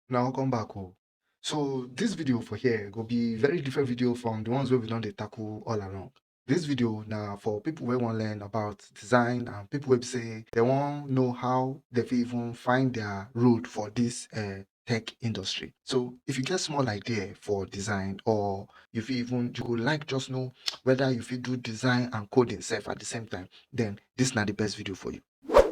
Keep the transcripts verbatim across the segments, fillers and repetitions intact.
Now come back. Oh. So this video for here go be very different video from the ones wey we don dey tackle all along. This video na for people wey wan learn about design and people wey be say they wan know how they fit even find their road for this uh, tech industry. So if you get small idea for design, or you fit even, you go like just know whether you fit do design and coding sef at the same time, then this na the best video for you.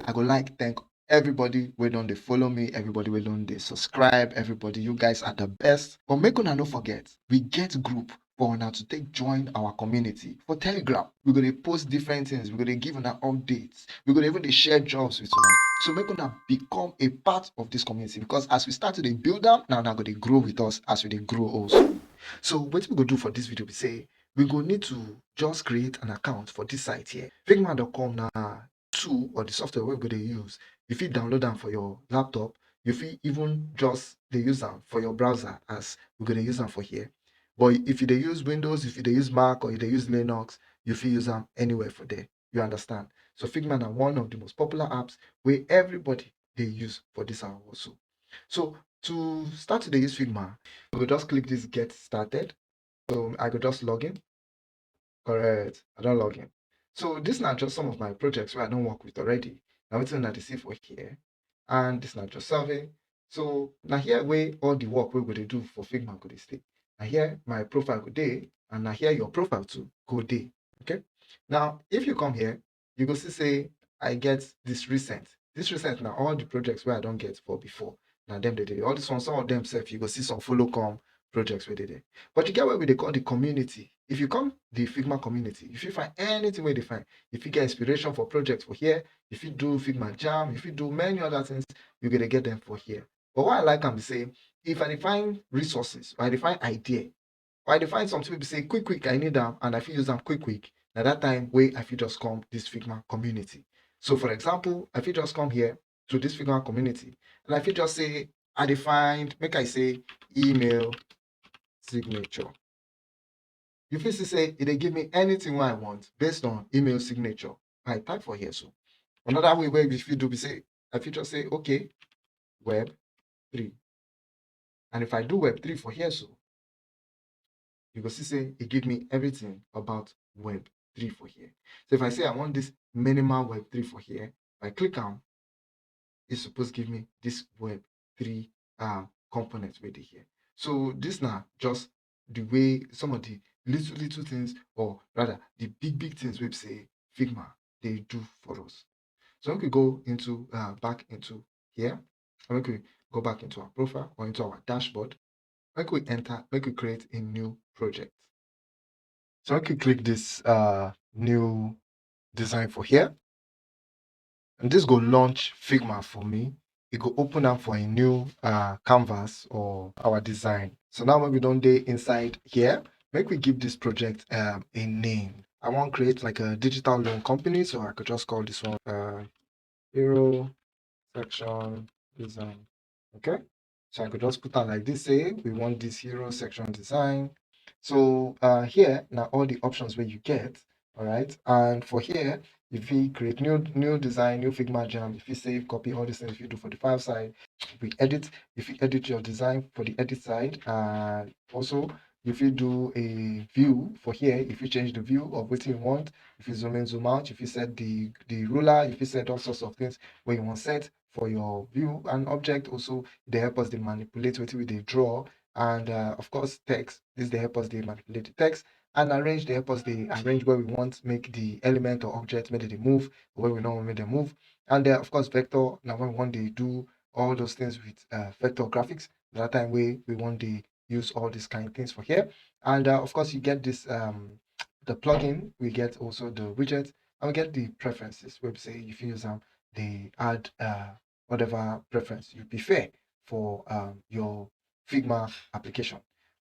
I go like thank everybody wey don dey follow me, everybody wey don dey subscribe, everybody, you guys are the best. But make una no forget, we get group for una to take join our community for Telegram. We go dey post different things, we go dey give una updates, we go dey even dey share jobs with una. So make una become a part of this community, because as we start to dey build am, now una go dey grow with us as we dey grow also. So wetin we go do for this video be say we go need to just create an account for this site here. Figma dot com na tool or the software wey we go dey use. You fit download am for your laptop. You fit even just dey use am for your browser as we go dey use am for here. But if you dey use Windows, if you dey use Mac, or you dey use Linux, you fit use am anywhere for there. You understand? So Figma na one of the most popular apps wey everybody dey use for this our world. So, so to start to dey use Figma, we go just click this get started. So I go just log in. Correct. I don log in. So this na just some of my projects wey I don work with already. Na wetin una dey see for here. And this na just survey. So na here wey all the work wey we go dey do for Figma go dey stay. Na here my profile go dey, and na here your profile too go dey. Okay. Now, if you come here, you go see say I get this recent. This recent na all the projects wey I don get for before. Na dem dey dey. All this one, some of them sef, you go see some follow come projects wey dey there. But you get where we dey call the community. If you come the Figma community, you fit find anything wey you dey find. You fit get inspiration for projects for here. You fit do Figma Jam. You fit do many other things. You go dey get them for here. But what I like am be say, if I dey find resources, or I dey find idea, or I dey find something wey be say quick quick I need am and I fit use am quick quick, na that time wey I fit just come this Figma community. So for example, I fit just come here to this Figma community and I fit just say I dey find, make I say, email signature. You fit see say e dey give me anything wey I want based on email signature. I type for here so. Another way wey we fit do be say I fit just say, okay, web three. And if I do web three for here so, you go see say e give me everything about web three for here. So if I say I want this minimal web three for here, if I click am, e suppose give me this web three um, component wey dey here. So this na just the way, some of the little little things, or rather the big big things wey be say Figma dey do for us. So make we go into uh, back into here, and make we go back into our profile or into our dashboard. Make we enter, make we create a new project. So make we click this uh, new design for here. And this go launch Figma for me. It go open up for a new uh, canvas or our design. So now when we don dey inside here, make we give this project um, a name. I wan create like a digital loan company, so I could just call this one uh, Hero Section Design. Okay. So I could just put am like this, say we want this Hero Section Design. So uh, here na all the options wey you get, all right? And for here, you fit create new new design, new Figma Jam. You fit save, copy, all these things you fit do for the file side. If we edit, you fit edit your design for the edit side. And also, you fit do a view for here. If you change the view of wetin you want, if you zoom in, zoom out, if you set the the ruler, if you set all sorts of things wey you wan set for your view. And object also dey help us dey manipulate wetin we dey draw. And uh, of course, text. This dey help us dey manipulate the text. And arrange dey help us dey arrange where we want make the element or object make dem dey move, or where we no want make dem move. And uh, of course, vector, na when we wan dey do all those things with uh, vector graphics. That time wey we wan dey use all these kind of things for here. And uh, of course, you get this um, the plugin, we get also the widget, and we get the preferences wey be say you fit use am dey add uh, whatever preference you prefer for um, your Figma application.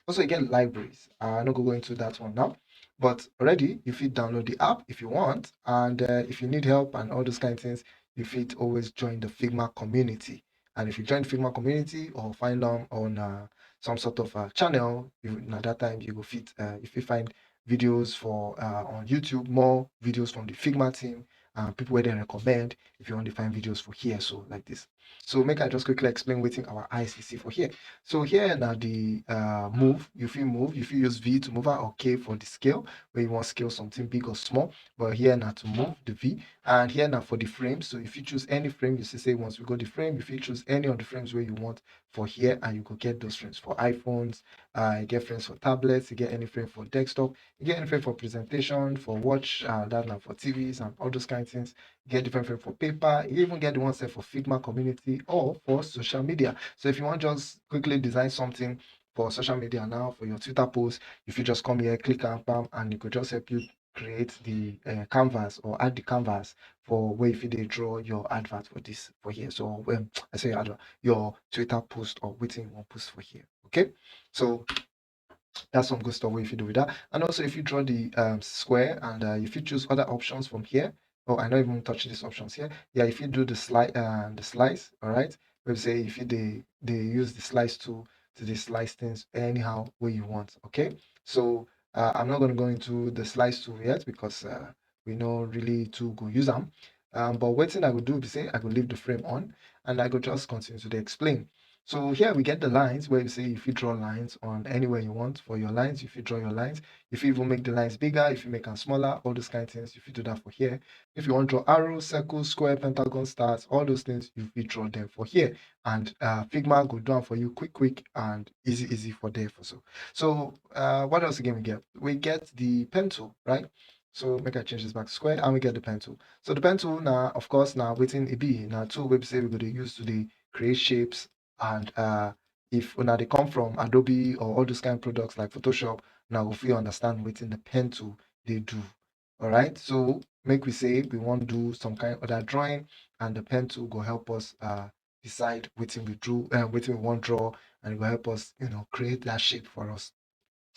Also, you get libraries. Uh, I no go go into that one now, but already you fit download the app if you want, and uh, if you need help and all those kind of things, you fit always join the Figma community. And if you join the Figma community or find am on uh, some sort of uh, channel, you, na that time you go fit uh, you fit find videos for uh, on YouTube, more videos from the Figma team, uh, people wey dem recommend if you wan dey find videos for here so like this. So make I just quickly explain wetin our eyes dey see for here. So here na the uh, move, you fit move, you fit use V to move am or K for the scale, where you wan scale something big or small. But here na to move the V, and here na for the frame. So you fit choose any frame. You see say once we go the frame, you fit choose any of the frames where you want for here, and you go get those frames for iPhones, uh, you get frames for tablets, you get any frame for desktop, you get any frame for presentation, for watch, uh, that na for T Vs and all those kind of things. You get different frame for paper. You even get the one set for Figma community or for social media. So if you want just quickly design something for social media now for your Twitter post, you fit just come here, click am, bam, and it go just help you create the uh, canvas or add the canvas for where you fit dey draw your advert for this for here. So um, I say advert, your Twitter post or wetin you wan post for here. Okay, so that's some good stuff wey you fit do with that. And also, if you draw the um, square and uh, you fit choose other options from here. Oh, I no even touch these options here. Yeah, if you do the slide, uh, the slice, all right. Let's say if you dey dey use the slice tool to dey slice things anyhow wey you want. Okay, so uh, I'm not going to go into the slice tool yet because uh, we no really too go use am. Um, but wetin I go do be say I go leave the frame on and I go just continue to dey explain. So here we get the lines where you say you fit draw lines on anywhere you want for your lines. You fit draw your lines. You fit even make the lines bigger, you fit make am smaller, all those kind of things. You fit do that for here. If you wan draw arrow, circle, square, pentagon, stars, all those things, you fit draw them for here. And uh, Figma go do am for you quick, quick, and easy, easy for there for so. So uh, what else again we get? We get the pen tool, right? So make I change this back to square, and we get the pen tool. So the pen tool na, of course, na wetin e be. Na tool wey be say we go dey use to dey create shapes, and uh, if una dey come from Adobe or all those kind of products like Photoshop, una go fit understand wetin the pen tool dey do. All right, so make we say we wan do some kind other drawing, and the pen tool go help us uh, decide wetin we do, uh, wetin we wan draw, and e go help us, you know, create that shape for us.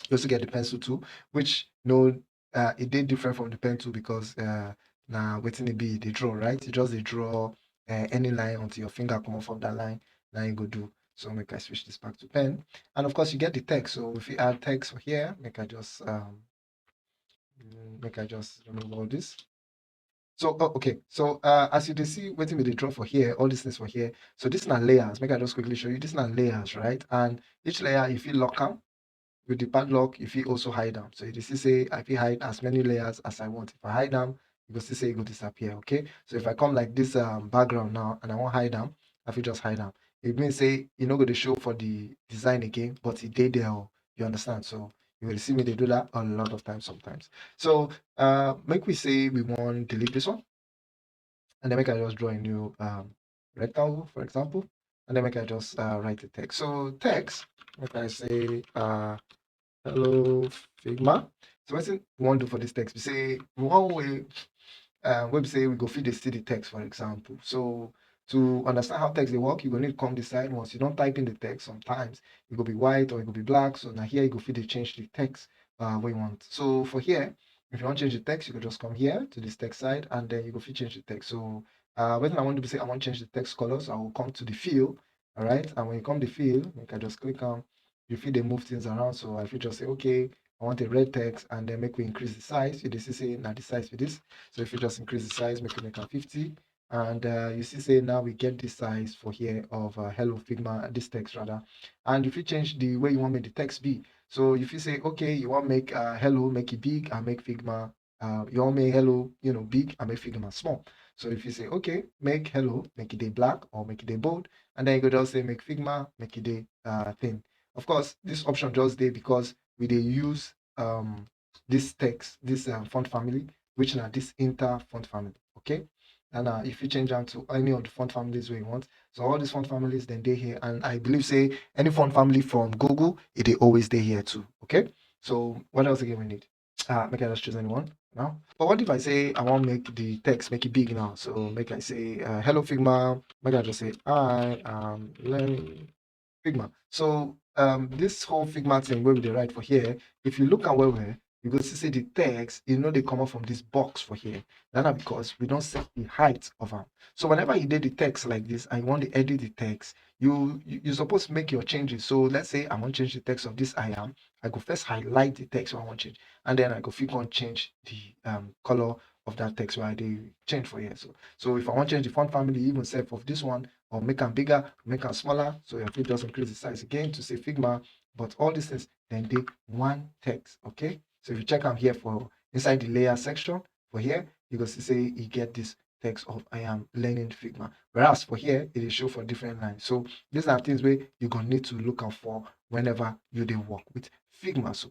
You also get the pencil tool, which no, uh, e dey different from the pen tool because uh, na wetin e be, e dey draw, right? You just dey draw uh, any line until your finger comot from that line, na you go do. So make I switch this back to pen. And of course, you get the text. So if you add text for here, make I just um, mm, make I just remove all this. So oh, okay, so uh, as you dey see wetin we dey draw for here, all these things for here. So this na layers. Make I just quickly show you. This na layers, right? And each layer, if you lock am with the padlock, if you also hide them. So you see say I fit hide as many layers as I want. If I hide them, you go see say e go disappear. Okay. So if I come like this um, background now and I wan hide them, I fit just hide them. It means say e no go dey show for the design again, but e dey there. Oh, you understand? So you will see me dey do that a lot of times sometimes. So uh, make we say we wan delete this one, and then make I just draw a new um, rectangle, for example, and then make I just uh, write the text. So text, make I say uh, hello Figma. So wetin we wan do for this text be say we wan way uh, wey be say we go fit dey see the text, for example. So to understand how text dey work, you go need come this side. Once you don type in the text, sometimes e go be white or e go be black. So na here you go fit dey change the text uh, wey you want. So for here, if you wan change the text, you go just come here to this text side, and then you go fit change the text. So uh, wetin I wan do be say I wan change the text color. So I will come to the fill, all right? And when you come the fill, make I just click am. You fit dey move things around. So I fit just say, okay, I want a red text, and then make we increase the size. You dey see say na the size for this. So if you just increase the size, make we make am fifty. And uh, you see say now we get this size for here of uh, hello Figma, this text rather. And you fit change the way you want make the text be. So you fit say, okay, you wan make uh, hello, make it big, and make Figma, uh, you wan make hello, you know, big, and make Figma small. So if you say, okay, make hello, make it dey black or make it dey bold, and then you go just say make Figma, make it dey uh, thin. Of course, this option just dey because we dey use um, this text, this um, font family, which na this inter font family. Okay, and uh, if you change them to any of the font families wey you want, so all these font families then dey here, and I believe say any font family from Google, it dey always dey here too. Okay, so what else again we need? Uh, make I just choose anyone now. But what if I say I wan make the text make it big now? So make I say uh, hello Figma. Make I just say I am learning Figma. So um, this whole Figma thing wey we dey write for here, if you look am well well, you go see say the text e no dey comot from this box for here. That na because we don set the height of am. So whenever you dey the text like this and you wan dey edit the text, you you, you suppose make your changes. So let's say I wan change the text of this I am. I go first highlight the text wey I wan change, and then I go fit come change the um, color of that text wey I dey change for here. So, so if I wan change the font family even sef of this one, or make am bigger, make am smaller, so I fit just increase the size again to say Figma, but all these things, then dey one text, okay? So if you check am here for inside the layer section for here, you go see say e get this text of I am learning Figma. Whereas for here, it is show for different lines. So these are things wey you go need to look out for whenever you dey work with Figma. So,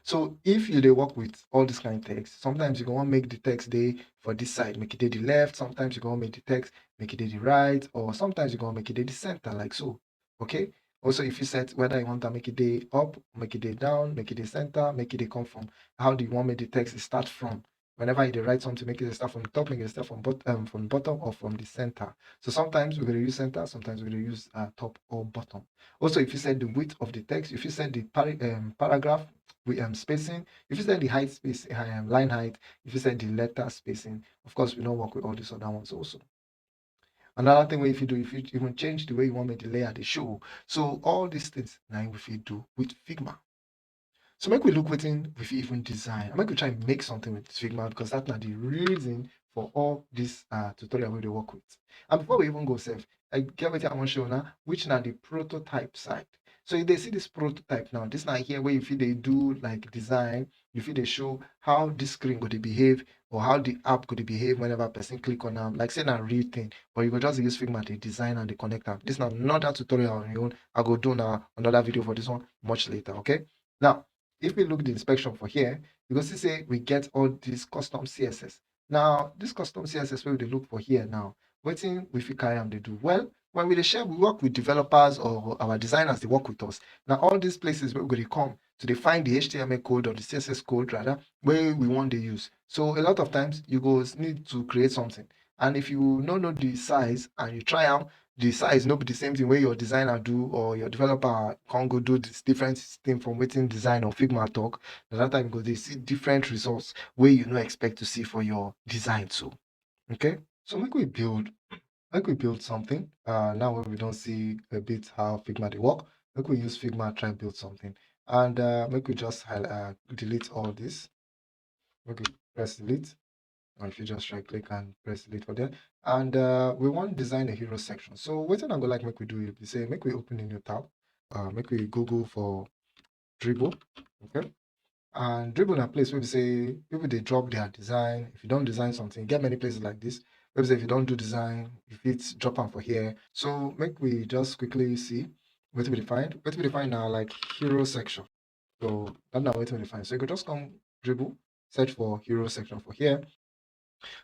so if you dey work with all this kind of text, sometimes you go wan make the text dey for this side, make e dey the left. Sometimes you go wan make the text make e dey the right, or sometimes you go wan make e dey the center, like so. Okay. Also, if you set whether you want to make it dey up, make it dey down, make it dey center, make it dey come from, how do you want make the text start from? Whenever you dey write something, make it start from the top, make it start from bot- um, from the bottom or from the center. So sometimes we go dey use center, sometimes we go dey use uh, top or bottom. Also, if you set the width of the text, if you set the par- um, paragraph with um, spacing, if you set the height space, um, line height, if you set the letter spacing, of course, we don't work with all these other ones also. Another thing wey you fit do, you fit even change the way you want make the layer dey show. So all these things na im we fit do with Figma. So make we look wetin we fit even design. And make we try make something with Figma, because that na the reason for all this uh, tutorial wey we dey work with. And before we even go sef, I get wetin I wan show una, which na the prototype side. So you dey see this prototype now. This na here where you fit dey do like design. You fit dey show how this screen go dey behave or how the app go dey behave whenever person click on am. Like say na real thing, but you go just use Figma to design and dey connect am. This na another tutorial on your own. I go do na another video for this one much later, okay? Now, if we look the inspection for here, you go see say we get all this custom C S S. Now, this custom C S S wey we dey look for here now, wetin we fit carry am dey do? Well, when we dey share, we work with developers or our designers dey work with us. Na all these places wey we go dey come to dey find the H T M L code or the C S S code rather wey we wan dey use. So a lot of times you go need to create something, and if you no know the size and you try am, the size no be the same thing wey your designer do or your developer come go do this different thing from wetin design or Figma talk. Na that time you go dey see different results wey you no expect to see for your design. So, okay, so make we build, make we build something. Uh, now when we don't see a bit how Figma dey work, make we use Figma try build something, and uh, make we just uh, delete all this. Okay, press delete. Or if you just right click and press delete for there. And uh, we want design a hero section. So wetin I go like make we do is say make we open a new tab. Uh, make we Google for Dribbble. Okay. And Dribbble na place where we say people dey drop their design. If you don't design something, you get many places like this. Maybe say if you don't do design, you fit drop am for here. So make we just quickly see what we find. What we find now, like hero section. So that na wetin we find. So you go just come Dribbble, search for hero section for here.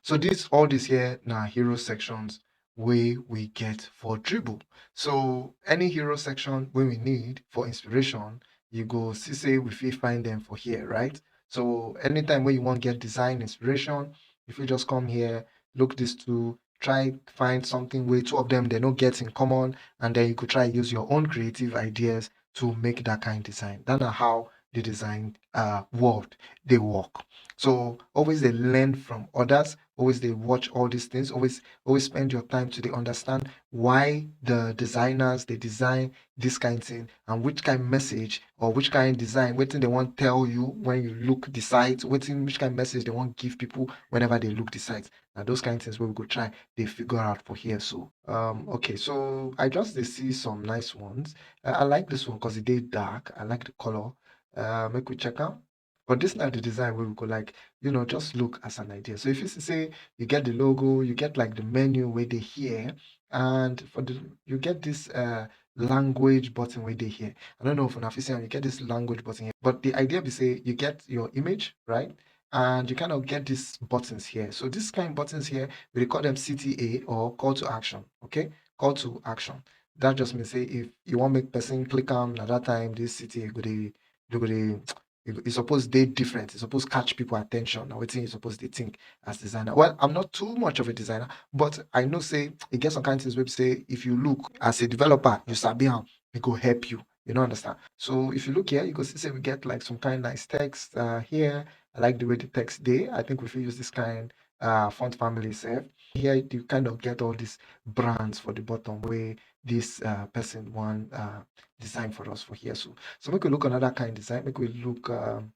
So this, all this here na hero sections wey we get for Dribbble. So any hero section wey we need for inspiration, you go see say we fit find them for here, right? So anytime wey you wan get design inspiration, you fit just come here, look these two, try find something wey two of them dey no get in common, and then you go try use your own creative ideas to make that kind design. That na how the design uh, world dey work. So always dey learn from others, always dey watch all these things, always always spend your time to dey understand why the designers dey design this kind thing and which kind message or which kind design, wetin dem wan tell you when you look the site, wetin, which kind message dem wan give people whenever they look the site. Na those kind things wey we go try dey figure out for here. So um okay, so I just dey see some nice ones. I, I like this one because e dey dark. I like the color. Uh, make we check am. But this na the design wey we go like, you know, just look as an idea. So if you see say you get the logo, you get like the menu wey dey here, and for the, you get this uh language button wey dey here. I don't know if una fit see am, you get this language button here. But the idea be say you get your image, right? And you kind of get these buttons here. So this kind of buttons here, we dey call them C T A or call to action, okay? Call to action. That just means say if you wan make person click am, na that time this C T A go dey, go dey, e suppose dey different. E suppose catch people attention. Na wetin you suppose dey think as designer. Well, I'm not too much of a designer, but I know say e get some kind things wey be say if you look as a developer, you sabi am, e go help you. You know, understand? So if you look here, you go see say we get like some kind nice text uh, here. I like the way the text dey. I think we fit use this kind uh, font family sef. Here you kind of get all these brands for the bottom wey this uh, person wan uh, design for us for here. So, so make we look another kind design. Make we look um,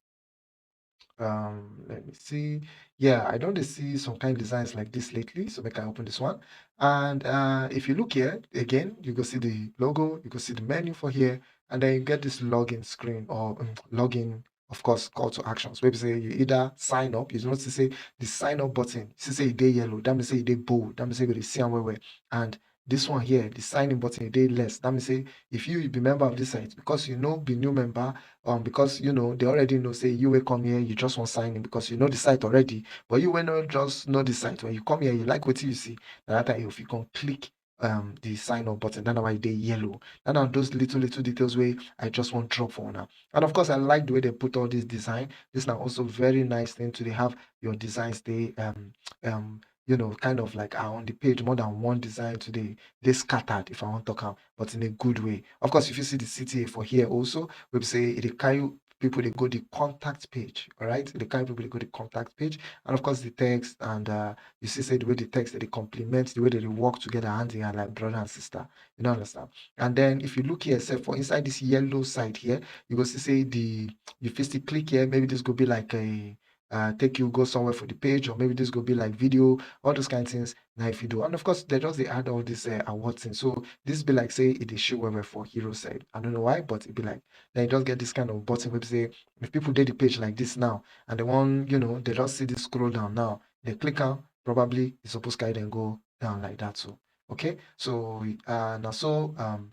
Um, let me see. Yeah, I don dey see some kind designs like this lately. So make I open this one. And uh, if you look here again, you go see the logo, you go see the menu for here, and then you get this login screen or um, login, of course, call to actions. Where you say you either sign up, you know, to say the sign up button, you see say e dey yellow, that means say e dey bold, that means say you go dey see am well well. And this one here, the sign in button, e dey less. That means say if you be member of this site, because you know be new member, um, because you know they already know say you will come here, you just want sign in because you know the site already. But you will not just know the site. When you come here, you like what you see. Na that time you fit come click um the sign up button. That's why e dey yellow. And now those little little details wey I just want drop for now. And of course, I like the way they put all this design. This now also very nice thing to dey have your designs dey um um you know, kind of like are on the page more than one design to dey dey scattered, if I want talk am, but in a good way. Of course, if you see the C T A for here also, we say e dey carry people dey go the contact page, all right? E dey carry people dey go the contact page, and of course the text, and uh, you see say the way the text dey complement the way they dey work together hand in hand like brother and sister. You know, understand? And then if you look here, say for inside this yellow side here, you go see say the you fit still click here. Maybe this go be like a uh, take you go somewhere for the page, or maybe this go be like video, all those kind of things. Now if you do, and of course they just dey add all this uh, award thing. So this be like say e dey show well well for hero side. I don't know why, but it be like then you just get this kind of button wey be say if people dey the page like this now and they want, you know, they just see this scroll down now, they click am, probably e suppose carry them go down like that. So okay, so uh, na so um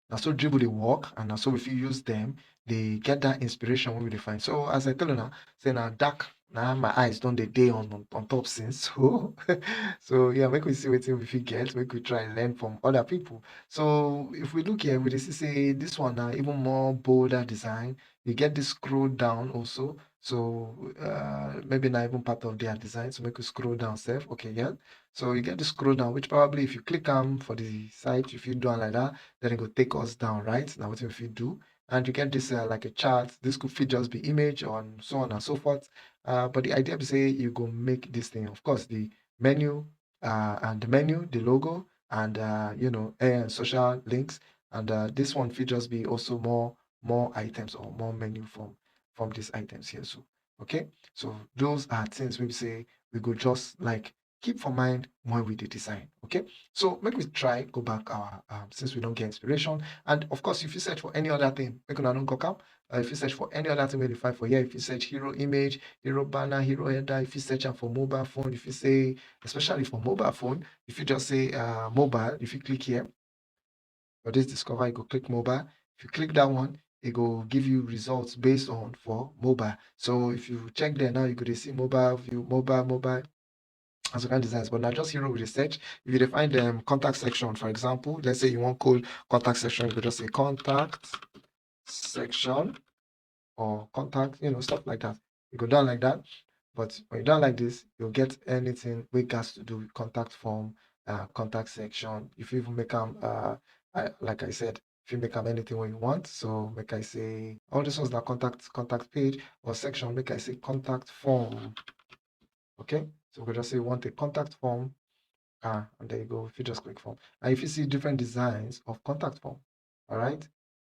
na so Dribbble dey work, and na so we fit use them dey get that inspiration wey we dey find. So as I tell una say na dark na my eyes don dey dey on on top since. So so yeah, make we see wetin we fit get, make we try learn from other people. So if we look here, we dey see say this one na even more bolder design. You get this scroll down also. So uh, maybe not even part of their design. So make we scroll down sef. Okay, yeah. So you get the scroll down, which probably if you click am for the site, if you do am like that, then it go take us down, right? Now what if you do? And you get this uh, like a chart. This could fit just be image or so on and so forth. Uh, but the idea be say you go make this thing. Of course, the menu uh, and the menu, the logo, and uh, you know, and social links. And uh, this one fit just be also more more items or more menu from from these items here. So okay, so those are things we say we go just like keep for mind when we dey design. Okay, so make we try go back our um, since we don get inspiration, and of course if you search for any other thing, make una no go come. Uh, if you search for any other thing wey you find for here, if you search hero image, hero banner, hero header, if you search am for mobile phone, if you say, especially for mobile phone, if you just say uh, mobile, if you click here for this discover, you go click mobile. If you click that one, it go give you results based on for mobile. So if you check there now, you go dey see mobile view, mobile, mobile, and some kind designs. But now just hero with the search. If you define the um, contact section, for example, let's say you want code contact section, you could just say contact section or contact, you know, stuff like that. You go down like that. But when you down like this, you'll get anything we got to do with contact form, uh, contact section. If you even make them, uh, I, like I said, if you make them anything when you want. So make I say all this ones that contact contact page or section, make I say contact form. Okay, so we just say want a contact form, uh, and there you go. If you just click form, and if you see different designs of contact form, all right,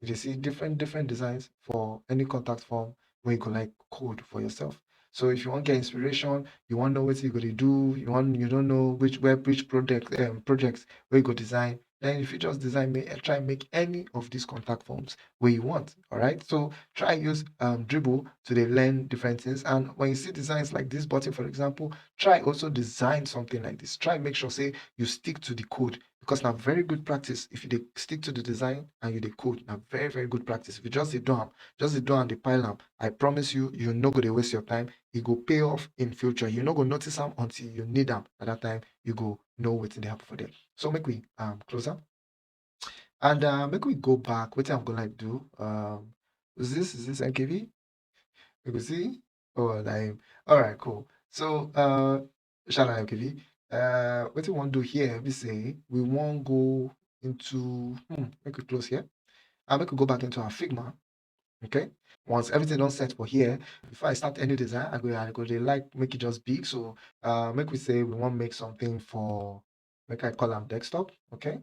you dey see different different designs for any contact form where you go like code for yourself. So if you want get inspiration, you want know what you gonna do, you want you don't know which web which project um, projects where you go design, then if you just design make try make any of these contact forms where you want. All right, so try use um, Dribbble to dey learn different things. And when you see designs like this button, for example, try also design something like this. Try make sure say you stick to the code, because na very good practice if you dey stick to the design and you dey code. Na very very good practice. If you just dey do am, just dey do am, dey pile am, I promise you, you no go dey waste your time. E go pay off in future. You no go notice am until you need am. At that time, you go know wetin dey happen for there. So make we um close am. And uh, make we go back. Wetin I'm gonna like do? Um, is this is this M K V? You go see. Oh, like, all right, cool. So uh, shout out M K V. Uh, wetin we wan do here? We say we wan go into hmm, make we close here. And make we go back into our Figma. Okay. Once everything don set for here, before I start any design, I go I go dey like make it just big. So uh, make we say we wan make something for make I call am desktop. Okay.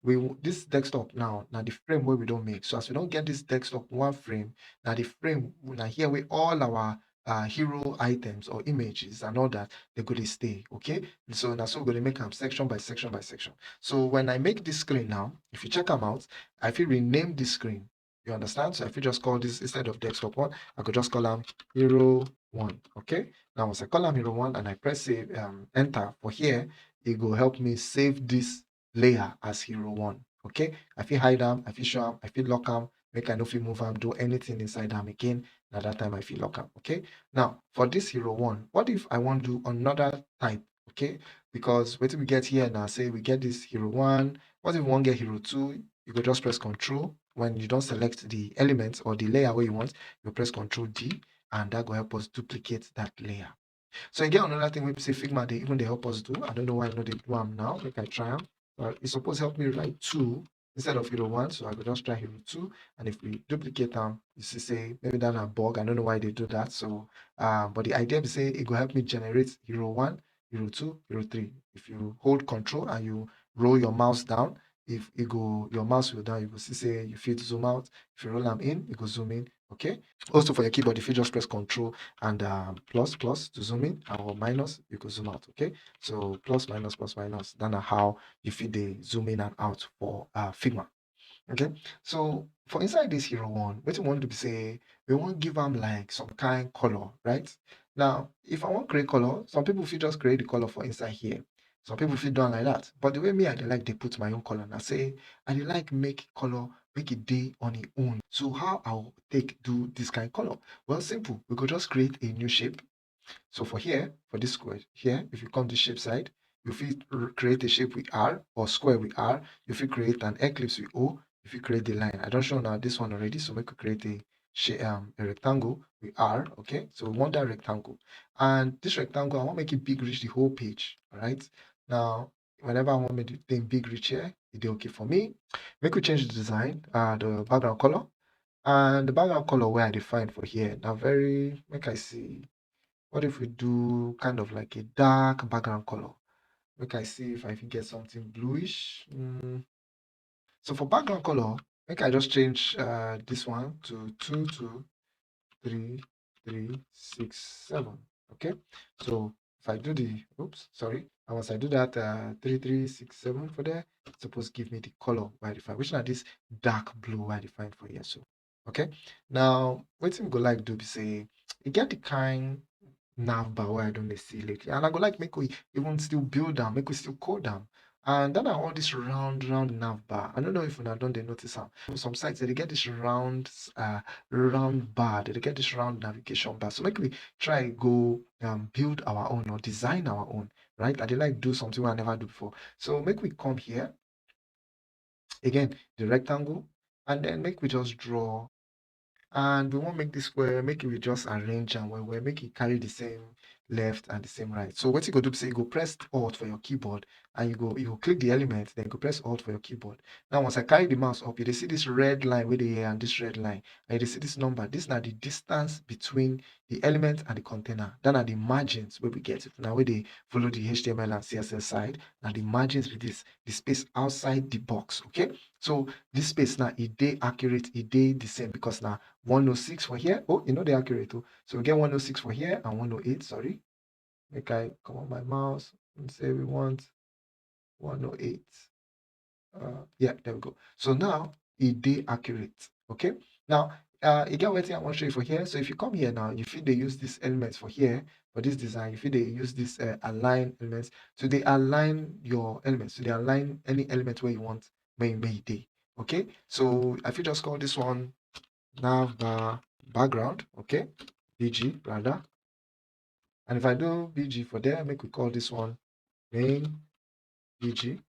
we w- this desktop now, now the frame where we don't make. So as we don't get this desktop one frame, now the frame, now here we all our uh, hero items or images and all that, they go to stay, okay? So now so we're going to make them section by section by section. So when I make this screen now, if you check them out, I feel rename this screen. You understand? So if you just call this, instead of desktop one, I could just call them hero one, okay? Now once I call them hero one and I press save, um, enter for here, it will help me save this layer as hero one, okay? I feel hide them, I feel show them, I feel lock them, make I no feel move them, do anything inside them again. Now that time I feel lock them, okay? Now for this hero one, what if I want to do another type, okay? Because what we get here now, say we get this hero one. What if we want get hero two? You go just press control. When you don't select the element or the layer where you want, you press control D, and that will help us duplicate that layer. So again, another thing we say Figma, they even they help us do. I don't know why I know they do them now. Make I try them. But it's supposed to help me write two instead of hero one. So I could just try hero two. And if we duplicate them, you see, say maybe that's a bug. I don't know why they do that. So, uh, but the idea is say it will help me generate hero one, hero two, hero three. If you hold control and you roll your mouse down, if you go your mouse will down, you will see say you feel to zoom out. If you roll them in, you go zoom in. Okay. Also for your keyboard, if you just press control and um, plus plus to zoom in or minus, you could zoom out. Okay. So plus minus plus minus. That's how you feel they zoom in and out for uh, Figma. Okay. So for inside this hero one, what you want to be say, we want give them like some kind color, right? Now, if I want gray color, some people feel just create the color for inside here. Some people feel done like that. But the way me I dey like they put my own color and I say I dey like make color make it day on its own. So how I'll take do this kind of color? Well, simple. We could just create a new shape. So for here, for this square here, if you come to shape side, you fit r- create a shape with R or square with R. You fit create an ellipse with O. You fit create the line. I don't show now this one already, so make we create a shape, um, a rectangle with R. Okay, so we want that rectangle, and this rectangle I want make it big reach the whole page. All right, now whenever I want make the thing big reach here, it dey okay for me. Make we change the design, uh, the background color, and the background color where I define for here now very make I see. What if we do kind of like a dark background color? Make I see if I can get something bluish. Mm. So for background color, make I just change uh, this one to two two three three six seven. Okay, so if I do the, oops, sorry, and once I do that uh, three three six seven for there, it's supposed to give me the color by the fine, which now this dark blue by the fine for here. So okay, now what we go like do be say you get the kind nav bar where I don't dey see lately, and I go like make we even still build them, make we still code them. And then I want this round round nav bar. I don't know if una don dey notice am. For some sites they get this round uh round bar, they get this round navigation bar. So make we try go um build our own or design our own, right? I dey like do something I never do before. So make we come here again, the rectangle, and then make we just draw. And we want make this square, make it we just arrange and well, well, make it carry the same left and the same right. So what you go do be say you go press Alt for your keyboard, and you go you go click the element, then you go press Alt for your keyboard. Now once I carry the mouse up, you dey see this red line with the here and this red line, and you dey see this number. This now the distance between the element and the container. Then are the margins where we get it. Now where they follow the H T M L and C S S side, now the margins with this, the space outside the box. Okay, so this space now it dey accurate, it dey the same because now one oh six for here. Oh, you know they accurate too. So we get one oh six for here and one oh eight. Sorry, make I come on my mouse and say we want one oh eight. Uh, yeah, there we go. So now it dey accurate. Okay. Now uh, you get what I want to show you for here. So if you come here now, you feel they use these elements for here for this design. You feel they use this uh, align elements. So they align your elements. So they align any element where you want may may day. Okay. So I feel just call this one nav bar background. Okay, B G rather. And if I do B G for there, make we call this one main B G.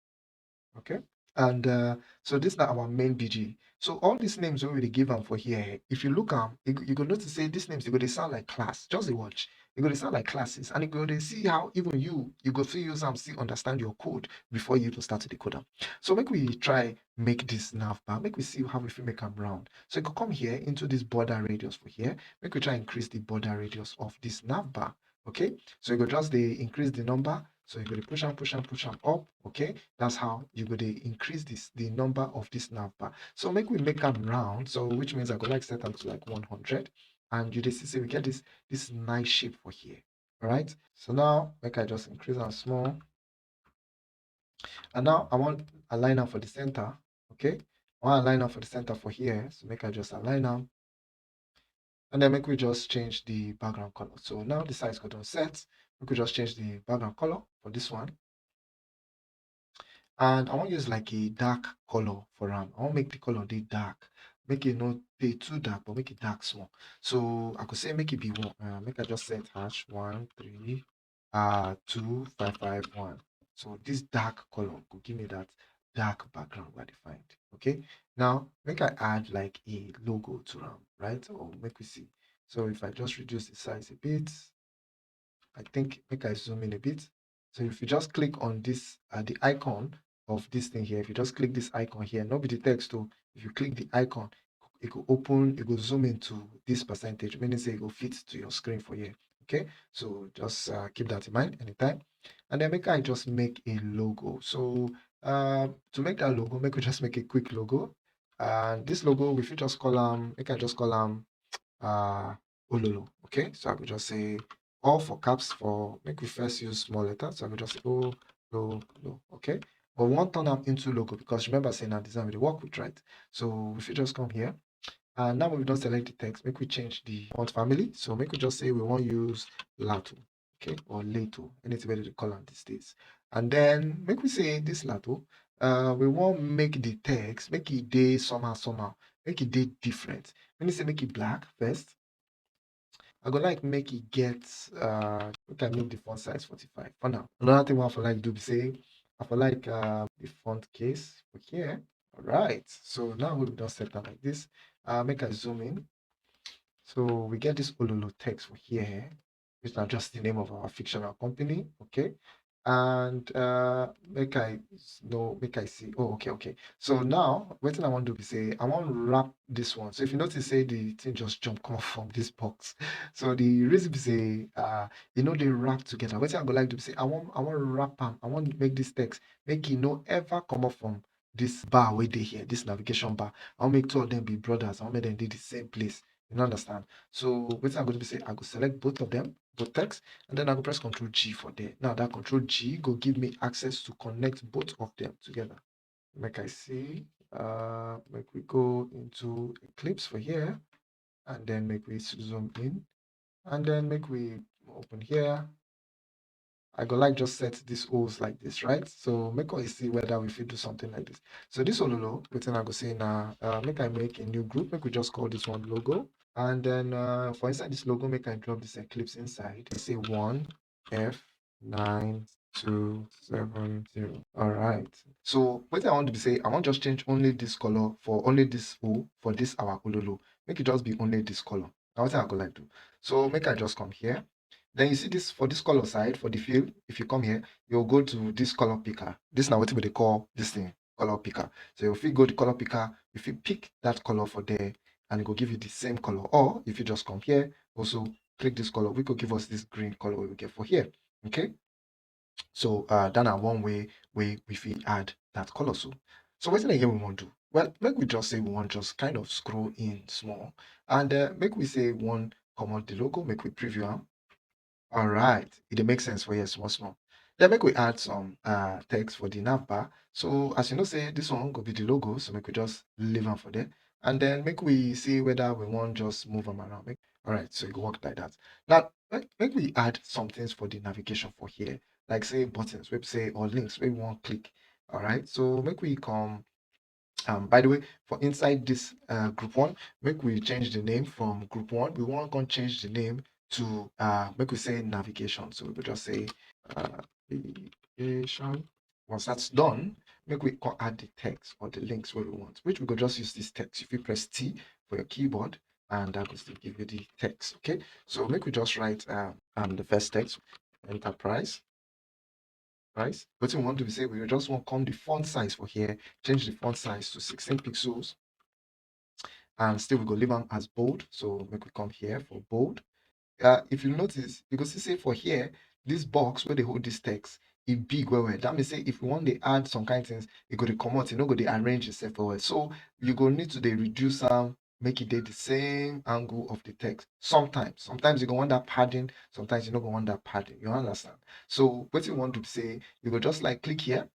Okay. And uh, so this now our main B G. So all these names we already give them for here. If you look them, you, you go notice say these names they go they sound like class. Just dey watch. You go they sound like classes, and you go they see how even you you go feel use them, see understand your code before you even start to decode them. So make we try make this nav bar. Make we see how we fit make them round. So you go come here into this border radius for here. Make we try increase the border radius of this nav bar. Okay, so you go just they increase the number So you go dey push am, push am, push am up. Okay, that's how you go dey increase this the number of this nav bar. So make we make am round. So which means I go like set am to like one hundred, and you dey see say we get this this nice shape for here. All right. So now make I just increase am small. And now I wan align am for the center. Okay, I wan align am for the center for here. So make I just align am. And then make we just change the background color. So now the size go don set. Make we just change the background color for this one. And I wan use like a dark color for am. I wan make the color dey dark. Make e no dey too dark, but make e dark small. So I go say make e be one. Uh, make I just set hash one three uh two five five one. So this dark color go give me that dark background wey I dey find. Okay. Now make I add like a logo to am, right? Or make we see. So if I just reduce the size a bit, I think make I zoom in a bit. So if you just click on this uh, the icon of this thing here, if you just click this icon here, no be the text o. If you click the icon, e go open, e go zoom into this percentage, meaning say e go fit to your screen for here. Okay, so just uh, keep that in mind anytime. And then make I just make a logo. So uh, to make that logo, make we just make a quick logo. And this logo, we fit just call am, make I just call am uh, Ololo. Okay, so I go just say all for caps for, make we first use small letter. So I go just say Ololo. Okay, but we wan turn am into logo because remember say na design we dey work with, right? So we fit just come here. And now we don select the text, make we change the font family. So make we just say we wan use Lato, okay, or Lato, anything wey dem dey call am these days. And then make we say this Lato, uh, we wan make the text, make e dey somehow, somehow, make e dey different. Meaning say make e black first. I go like make e get, uh, make I make the font size forty-five for now. Another thing wey I for like do be say, I for like uh, the font case for here. All right, so now we don set am like this. Uh, make I zoom in. So we get this Ololo text for here, which na just the name of our fictional company, okay? And uh, make I s- no, make I see. Oh, okay, okay. So now, wetin I wan do be say I wan wrap this one. So if you notice say the thing just jump come off from this box. So the reason be say uh, e no dey wrap together. Wetin I go like do be say I wan I wan wrap am. I wan make this text make e no ever come off from this bar wey dey here, this navigation bar. I wan make two of them be brothers. I wan make them dey the same place. You no understand? So wetin I go do be say I go select both of them, both text, and then I go press Control G for there. Now that Control G go give me access to connect both of them together. Make I see. Uh, make we go into Eclipse for here, and then make we zoom in, and then make we open here. I go like just set these holes like this, right? So make us see whether we fit do something like this. So this Ololo, wetin I go say now, uh, make I make a new group. Make we just call this one logo. And then uh, for inside this logo, make I drop this Eclipse inside. Say one F nine two seven zero. All right. So what I want to be say, I want just change only this color for only this O for this our Ololo. Make it just be only this color. Now what I go like do? So make I just come here. Then you see this for this color side for the fill. If you come here, you'll go to this color picker. This now what we dey call this thing color picker. So if you go to color picker, if you pick that color for there, and it will give you the same color. Or if you just come here, also click this color, we could give us this green color we get for here. Okay. So uh, that na one way wey we fit add that color so. So wetin again we wan do? Well, make we just say we wan just kind of scroll in small, and uh, make we say we wan comot the logo, make we preview am. All right, e dey make sense for here small small. Then make we add some uh, text for the nav bar. So as you know say this one go be the logo, so make we just leave am for there, and then make we see whether we wan just move am around. Make, all right, so e go work like that. Now make, make we add some things for the navigation for here, like say buttons, wey be say or links wey we wan click. All right, so make we come. Um, by the way, for inside this uh, group one, make we change the name from group one. We wan come change the name to uh, make we say navigation. So we go just say uh, navigation. Once that's done, make we come add the text or the links wey we want, which we go just use this text. If you press T for your keyboard, and that go still give you the text. Okay, so make we just write um, um the first text, enterprise. Right? Wetin we wan do be say we just wan come the font size for here, change the font size to sixteen pixels, and still we go leave am as bold. So make we come here for bold. Uh, if you notice, you go see say for here, this box wey dey hold this text, e big well well. That means say if you wan dey add some kind things, e go dey comot, e no go dey arrange itself well well. So you go need to dey reduce am, make e dey the same angle of the text. Sometimes, sometimes you go want that padding, sometimes you no go want that padding. You understand? So wetin you wan do be say you go just like click here,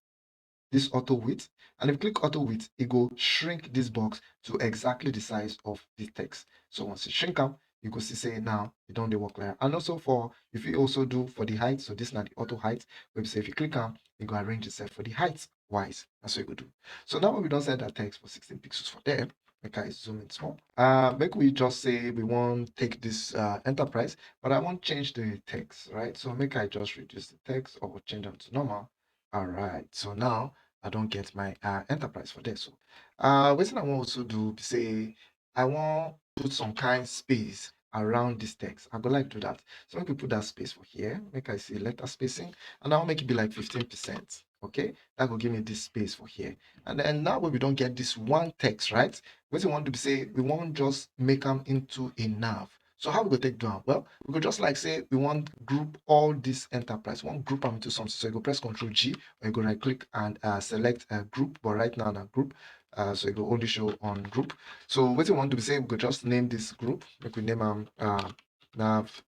this auto width, and if you click auto width, e go shrink this box to exactly the size of the text. So once you shrink am, you go see say now e don dey work like that. And also for, if you also do for the height, so this na the auto height, wey be say if you click am, e go arrange itself for the height wise. That's what you go do. So now we don set that text for sixteen pixels for there. Make I zoom in small. Uh, make we just say we wan take this uh, enterprise, but I wan change the text, right? So make I just reduce the text or change am to normal. All right, so now I don get my uh, enterprise for there. So uh, wetin I wan also do be say I wan put some kind space around this text. I go like do that. So make we put that space for here. Make I say letter spacing, and I wan make it be like fifteen percent. Okay, that go give me this space for here. And then now wey we don get this one text, right? Wetin we wan do be say we wan just make am into a nav. So how we go take do am? Well, we go just like say we wan group all this enterprise. We wan group am into something. So you go press Control G, or you go right click and uh, select a group. But right now na group. Uh, so e go only show on group. So wetin we wan do be say we go just name this group. Make we name am uh, nav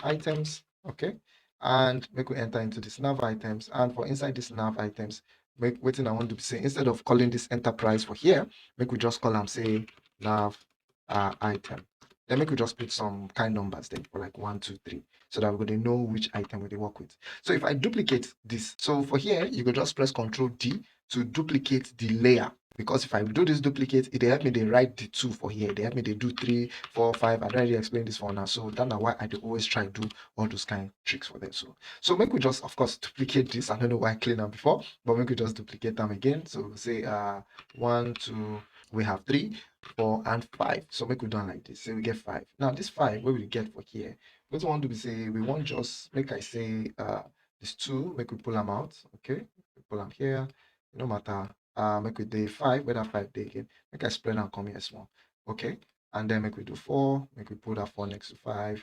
items. Okay, and make we enter into this nav items. And for inside this nav items, make wetin I wan do be say instead of calling this enterprise for here, make we just call am say nav uh, item. Then make we just put some kind numbers there for like one, two, three, so that we go dey know which item we dey work with. So if I duplicate this, so for here, you go just press Control D to duplicate the layer. Because if I do this duplicate, e dey help me dey write the two for here. E dey help me dey do three, four, five. I don already explain this for now. So that na why I dey always try do all those kind tricks for them. So, so make we just, of course, duplicate this. I don't know why I clean am before, but make we just duplicate them again. So we say uh, one, two, we have three, four, and five. So make we do am like this. Say we get five. Now this five wey we get for here, wetin we wan do be say we wan just, make I say uh, this two, make we pull am out. Okay, we pull am here. No matter. Uh, make we dey five, whether five dey again. Make I spread am come here small. Okay, and then make we do four. Make we put that four next to five.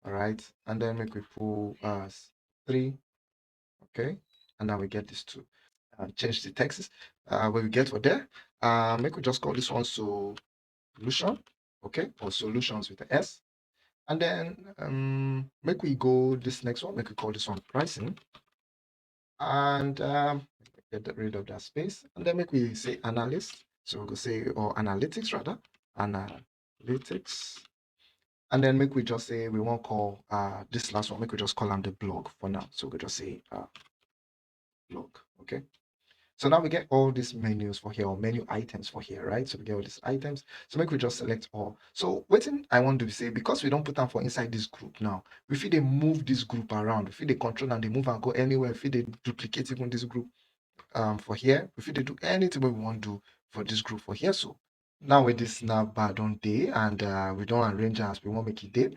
All right, and then make we put uh, three. Okay, and now we get this two. Uh, change the text uh, wey we get for there. Uh, make we just call this one solution. Okay, or solutions with the S. And then um, make we go this next one. Make we call this one pricing. And um, get rid of that space. And then make we say analyst. So we go say, or analytics rather, analytics. And then make we just say we wan call uh, this last one, make we just call am the blog for now. So we go just say uh, blog, okay? So now we get all these menus for here, or menu items for here, right? So we get all these items. So make we just select all. So wetin I wan do be say, because we don put am for inside this group now, we fit dey move this group around. We fit dey control am, dey move am go anywhere. We fit dey duplicate even this group um, for here. We fit dey do anything wey we wan do for this group for here. So now wey this nav bar don dey and uh, we don arrange am as we wan make e dey,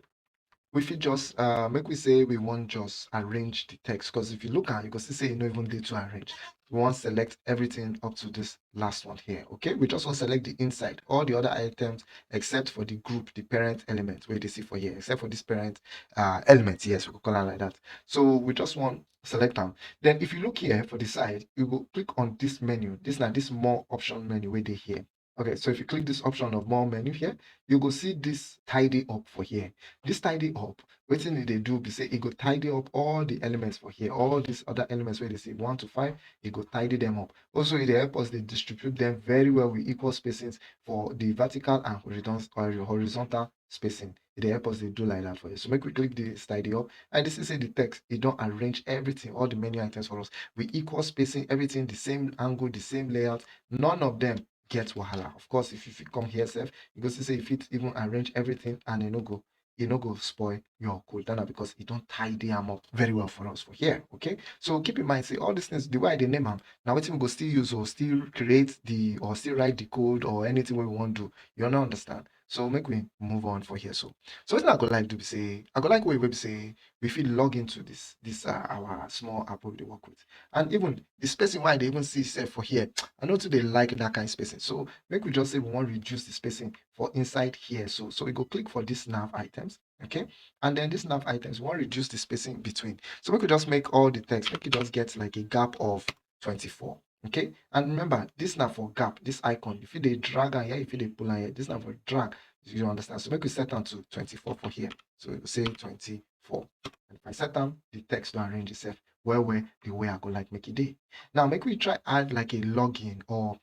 we fit just uh, make we say we wan just arrange the text, because if you look am, you go see say e no even dey too arrange. We wan select everything up to this last one here. Okay, we just wan select the inside, all the other items except for the group, the parent element wey you dey see for here, except for this parent uh, element. Yes, we go call am like that. So we just wan select am. Then if you look here for the side, you go click on this menu. This na this more option menu wey dey here. Okay, so if you click this option of more menu here, you go see this tidy up for here. This tidy up, wetin e dey do be say e go tidy up all the elements for here, all these other elements wey you dey see, one to five, e go tidy them up. Also, e dey help us dey distribute them very well with equal spacings for the vertical and horizon-, or horizontal spacing. E dey help us dey do like that for you. So make we click this tidy up, and this is say the text, e don arrange everything, all the menu items for us with equal spacing, everything the same angle, the same layout. None of them get wahala. Of course, if you fit come here sef, you go see say you fit even arrange everything and e no go, e no go spoil your code. That na because e don tidy am up very well for us for here. Okay, so keep in mind say all these things, the way I dey name am, na wetin we go still use or still create the, or still write the code or anything wey we wan do. You no understand? So make we move on for here. So, so wetin I go like do be say, I go like way wey be say we fit log into this, this uh, our small app wey we dey work with. And even the spacing wey I dey even see sef for here, I no too dey like that kind spacing. So make we just say we wan reduce the spacing for inside here. So, so we go click for this nav items. Okay, and then this nav items, we wan reduce the spacing between. So make we just make all the text, make e just get like a gap of twenty-four. Okay, and remember, this na for gap, this icon, if you dey drag am here, if you dey pull am here, this na for drag. You understand? So make we set am to twenty-four for here. So we go say twenty-four. And if I set am, the text don arrange itself well well the way I go like make e dey. Now make we try add like a login or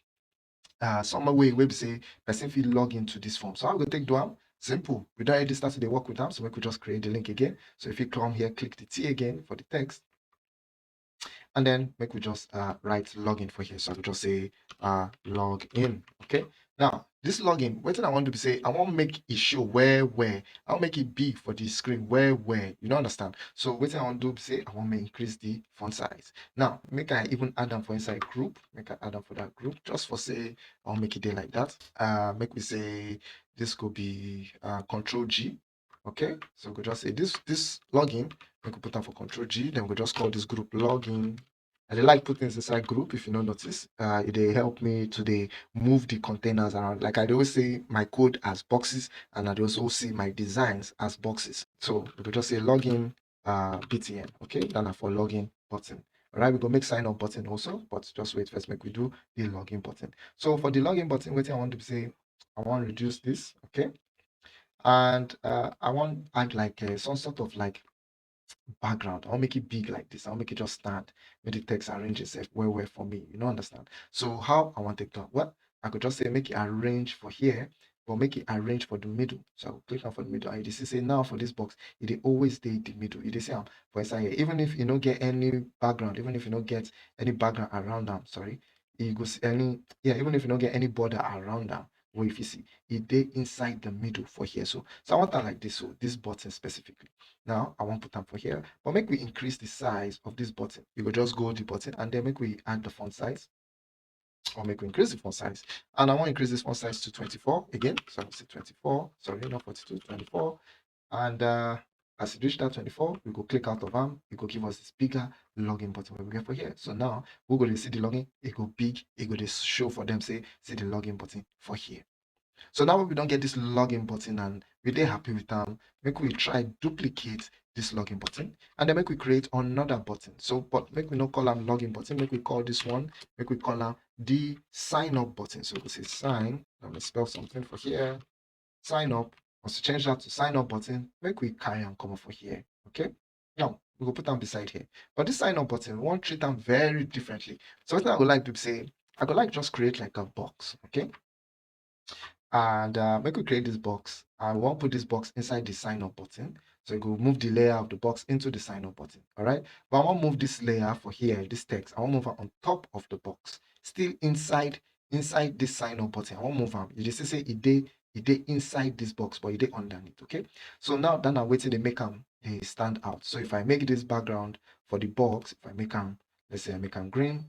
uh, some way wey be say person fit log into this form. So how we go take do am? Simple. We don already start to dey work with am, so make we just create the link again. So if you come here, click the T again for the text, and then make we just uh, write login for here. So I go just say uh, log in. Okay. Now this login, wetin I wan do be say I wan make e show well well. I wan make it big for the screen well well. You no understand? So wetin I wan do be say I wan make increase the font size. Now make I even add am for inside group. Make I add am for that group just for say I wan make e dey like that. Uh, make we say this go be uh, control G. Okay, so we go just say this this login. Make we put am for control G. Then we go just call this group login. I dey like put things inside group. If you no notice, uh, e dey help me to dey move the containers around. Like I dey always say my code as boxes, and I dey also see my designs as boxes. So we go just say login uh, B T N. Okay, then na for login button. All right, we go make sign up button also, but just wait first, make we do the login button. So for the login button, wetin I wan do be say I wan reduce this, okay, and uh, I wan add like uh, some sort of like background. I wan make it big like this. I wan make it just stand, make the text arrange itself well well for me. You no understand? So how I wan take do am? Well, I go just say make it arrange for here, but make it arrange for the middle. So I go click am for the middle, and you dey see say now for this box, e dey always dey the middle. You dey see am for inside here. Even if you no get any background, even if you no get any background around am, sorry, you go see any, yeah, even if you no get any border around am, wey you fit see, e dey inside the middle for here. So, so I want am like this, so this button specifically. Now I wan put am for here, but make we increase the size of this button. You go just go the button and then make we add the font size, or make we increase the font size. And I wan increase this font size to twenty-four again. So I go say twenty-four, sorry, not forty-two, twenty-four. And uh, as e reach that twenty-four, we go click out of am. E go give us this bigger login button wey we get for here. So now we go dey see the login. E go big. E go dey show for them say see the login button for here. So now we don get this login button and we dey happy with am. Make we try duplicate this login button and then make we create another button. So, but make we no call am login button. Make we call this one. Make we call am the sign up button. So we say sign. Let me spell something for here. Sign up. Once you change that to sign up button, make we carry am comot for here. Okay. Now we go put am beside here. But this sign up button, we wan treat am very differently. So wetin I go like do be say I go like just create like a box. Okay. And uh, make we create this box. I wan put this box inside the sign up button. So you go move the layer of the box into the sign up button. All right. But I wan move this layer for here, this text. I wan move am on top of the box, still inside inside this sign up button. I wan move am. You dey see say e dey e dey inside this box, but e dey underneath. Okay. So now that na wetin dey make am dey stand out. So if I make this background for the box, if I make am, let's say I make am green,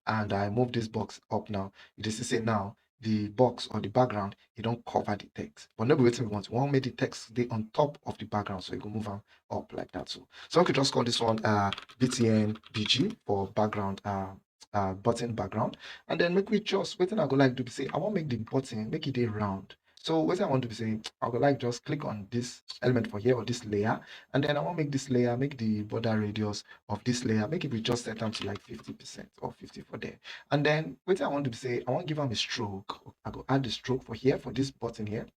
and I move this box up now, you dey see say now the box or the background, e don cover the text. But no be wetin we want. We wan make the text dey on top of the background, so you go move am up like that. So, so we could just call this one uh, B T N B G for background uh, uh, button background. And then make we just, wetin I go like do be say I wan make the button, make e dey round. So wetin I wan do be say I go like just click on this element for here or this layer, and then I wan make this layer, make the border radius of this layer, make it be just set am to like fifty percent or fifty for there. And then wetin I wan do be say I wan give am a stroke. I go add the stroke for here, for this button here.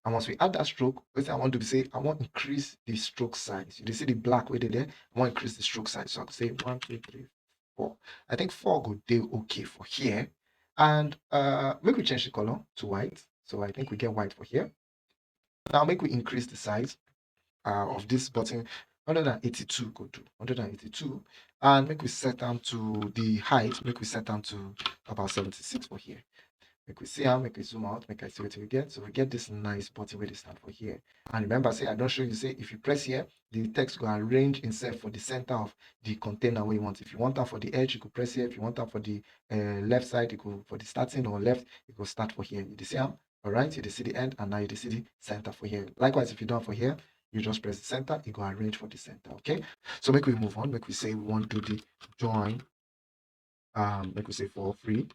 And once we add that stroke, wetin I wan do be say I wan increase the stroke size. You dey see the black wey dey there? I wan increase the stroke size. So I go say one, two, three, four. I think four go dey okay for here. And uh, make we change the color to white. So I think we get white for here. Now make we increase the size uh, of this button. Hundred and eighty-two go do. Hundred and eighty-two. And make we set am to the height. Make we set am to about seventy-six for here. Make we see am, make we zoom out, make I see wetin we get. So we get this nice button wey dey stand for here. And remember say I don show you say if you press here, the text go arrange itself for the center of the container wey you want. If you want am for the edge, you go press here. If you want am for the uh, left side, you go for the starting or left, you go start for here. You dey see am? All right, you dey see the end, and now you dey see the center for here. Likewise, if you don for here, you just press the center, e go arrange for the center. Okay. So make we move on. Make we say we wan do the join. Um, make we say for free.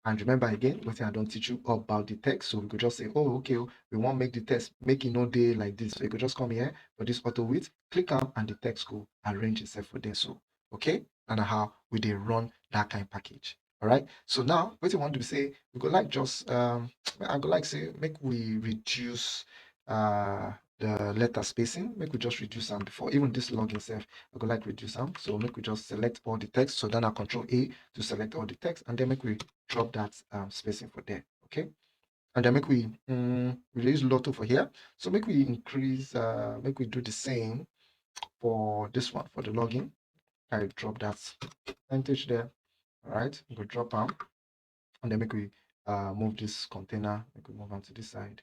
And remember again, wetin I don teach you about the text. So we go just say, oh, okay, oh, we wan make the text, make e no dey like this. So you go just come here for this auto width, click am, and the text go arrange itself for there. So, okay, and how we dey run that kind package. All right. So now, wetin we wan do be say, we go like just, um, I go like say, make we reduce, uh, the letter spacing, make we just reduce am before, even this login sef, I go like reduce am. So make we just select all the text. So then I control A to select all the text, and then make we drop that, um, spacing for there, okay? And then make we, mm, we dey use Lotto for here. So make we increase, uh, make we do the same for this one, for the login. I drop that percentage there. All right, we go drop am, and then make we, uh, move this container, make we move am to this side.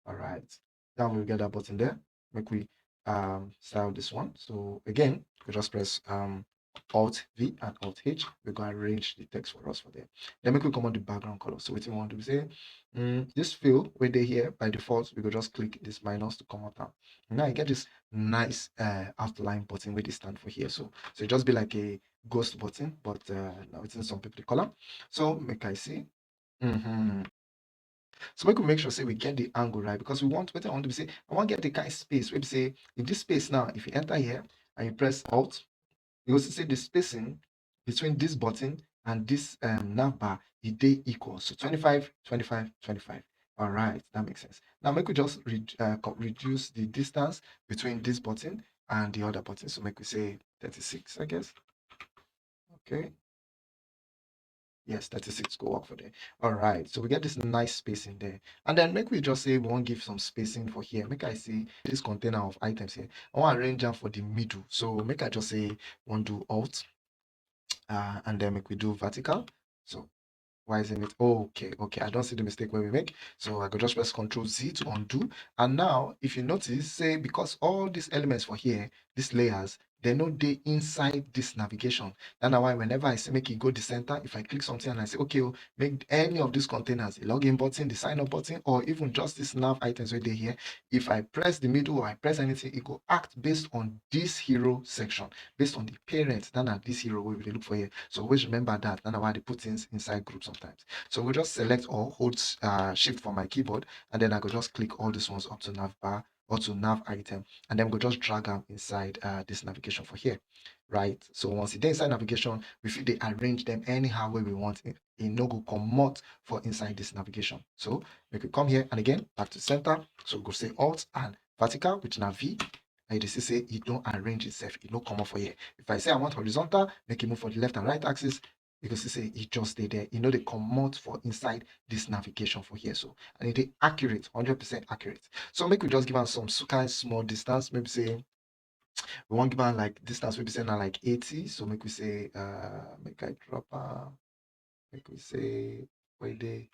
All right, now we get that button there. Make we, um, style this one. So again, we just press, um, Alt V and Alt H. We go arrange the text for us for there. Then make we come on the background color. So wetin we wan do be say, mm, this fill wey dey here, by default, we go just click this minus to come out am. Now you get this nice, uh, outline button wey dey stand for here. So, so e just be like a ghost button, but, uh, na wetin some people dey call am. So make I see. Mm-hmm. So make we make sure say we get the angle right, because we want, wetin I want to be say, I wan get the kind space wey be say, if this space now, if you enter here and you press Alt, you go see say the spacing between this button and this, um, nav bar, e dey equal. So twenty-five, twenty-five, twenty-five. All right, that makes sense. Now make we just re-, uh, co-, reduce the distance between this button and the other button. So make we say thirty-six, I guess. Okay. Yes, thirty-six go work for there. All right, so we get this nice spacing there. And then make we just say we wan give some spacing for here. Make I see this container of items here. I wan arrange am for the middle. So make I just say we wan do Alt, uh, and then make we do vertical. So why isn't it? Okay, okay, I don see the mistake wey we make. So I go just press Control Z to undo. And now, if you notice, say because all these elements for here, these layers, they no dey inside this navigation. That na why whenever I say make e go the center, if I click something and I say, okay, oh, make any of these containers, the login button, the sign up button, or even just these nav items wey dey here, if I press the middle or I press anything, e go act based on this hero section, based on the parent, that na this hero wey we dey look for here. So always remember that. That na why I dey put things inside group sometimes. So we just select or hold, uh, shift for my keyboard, and then I go just click all these ones up to nav bar or to nav item, and then we go just drag am inside, uh, this navigation for here, right? So once e dey inside navigation, we fit dey arrange them anyhow wey we want. E, e no go comot for inside this navigation. So make we come here and again back to center. So we go say Alt and vertical, which na V. And you dey see say e don arrange itself. E no comot for here. If I say I want horizontal, make e move for the left and right axis, you go see say e just dey there. E no dey comot for inside this navigation for here. So, and e dey accurate, hundred percent accurate. So make we just give am some s-, kind small distance. Maybe say we wan give am like distance wey be say na like eighty. So make we say, uh, make I drop am. Make we say wey dey,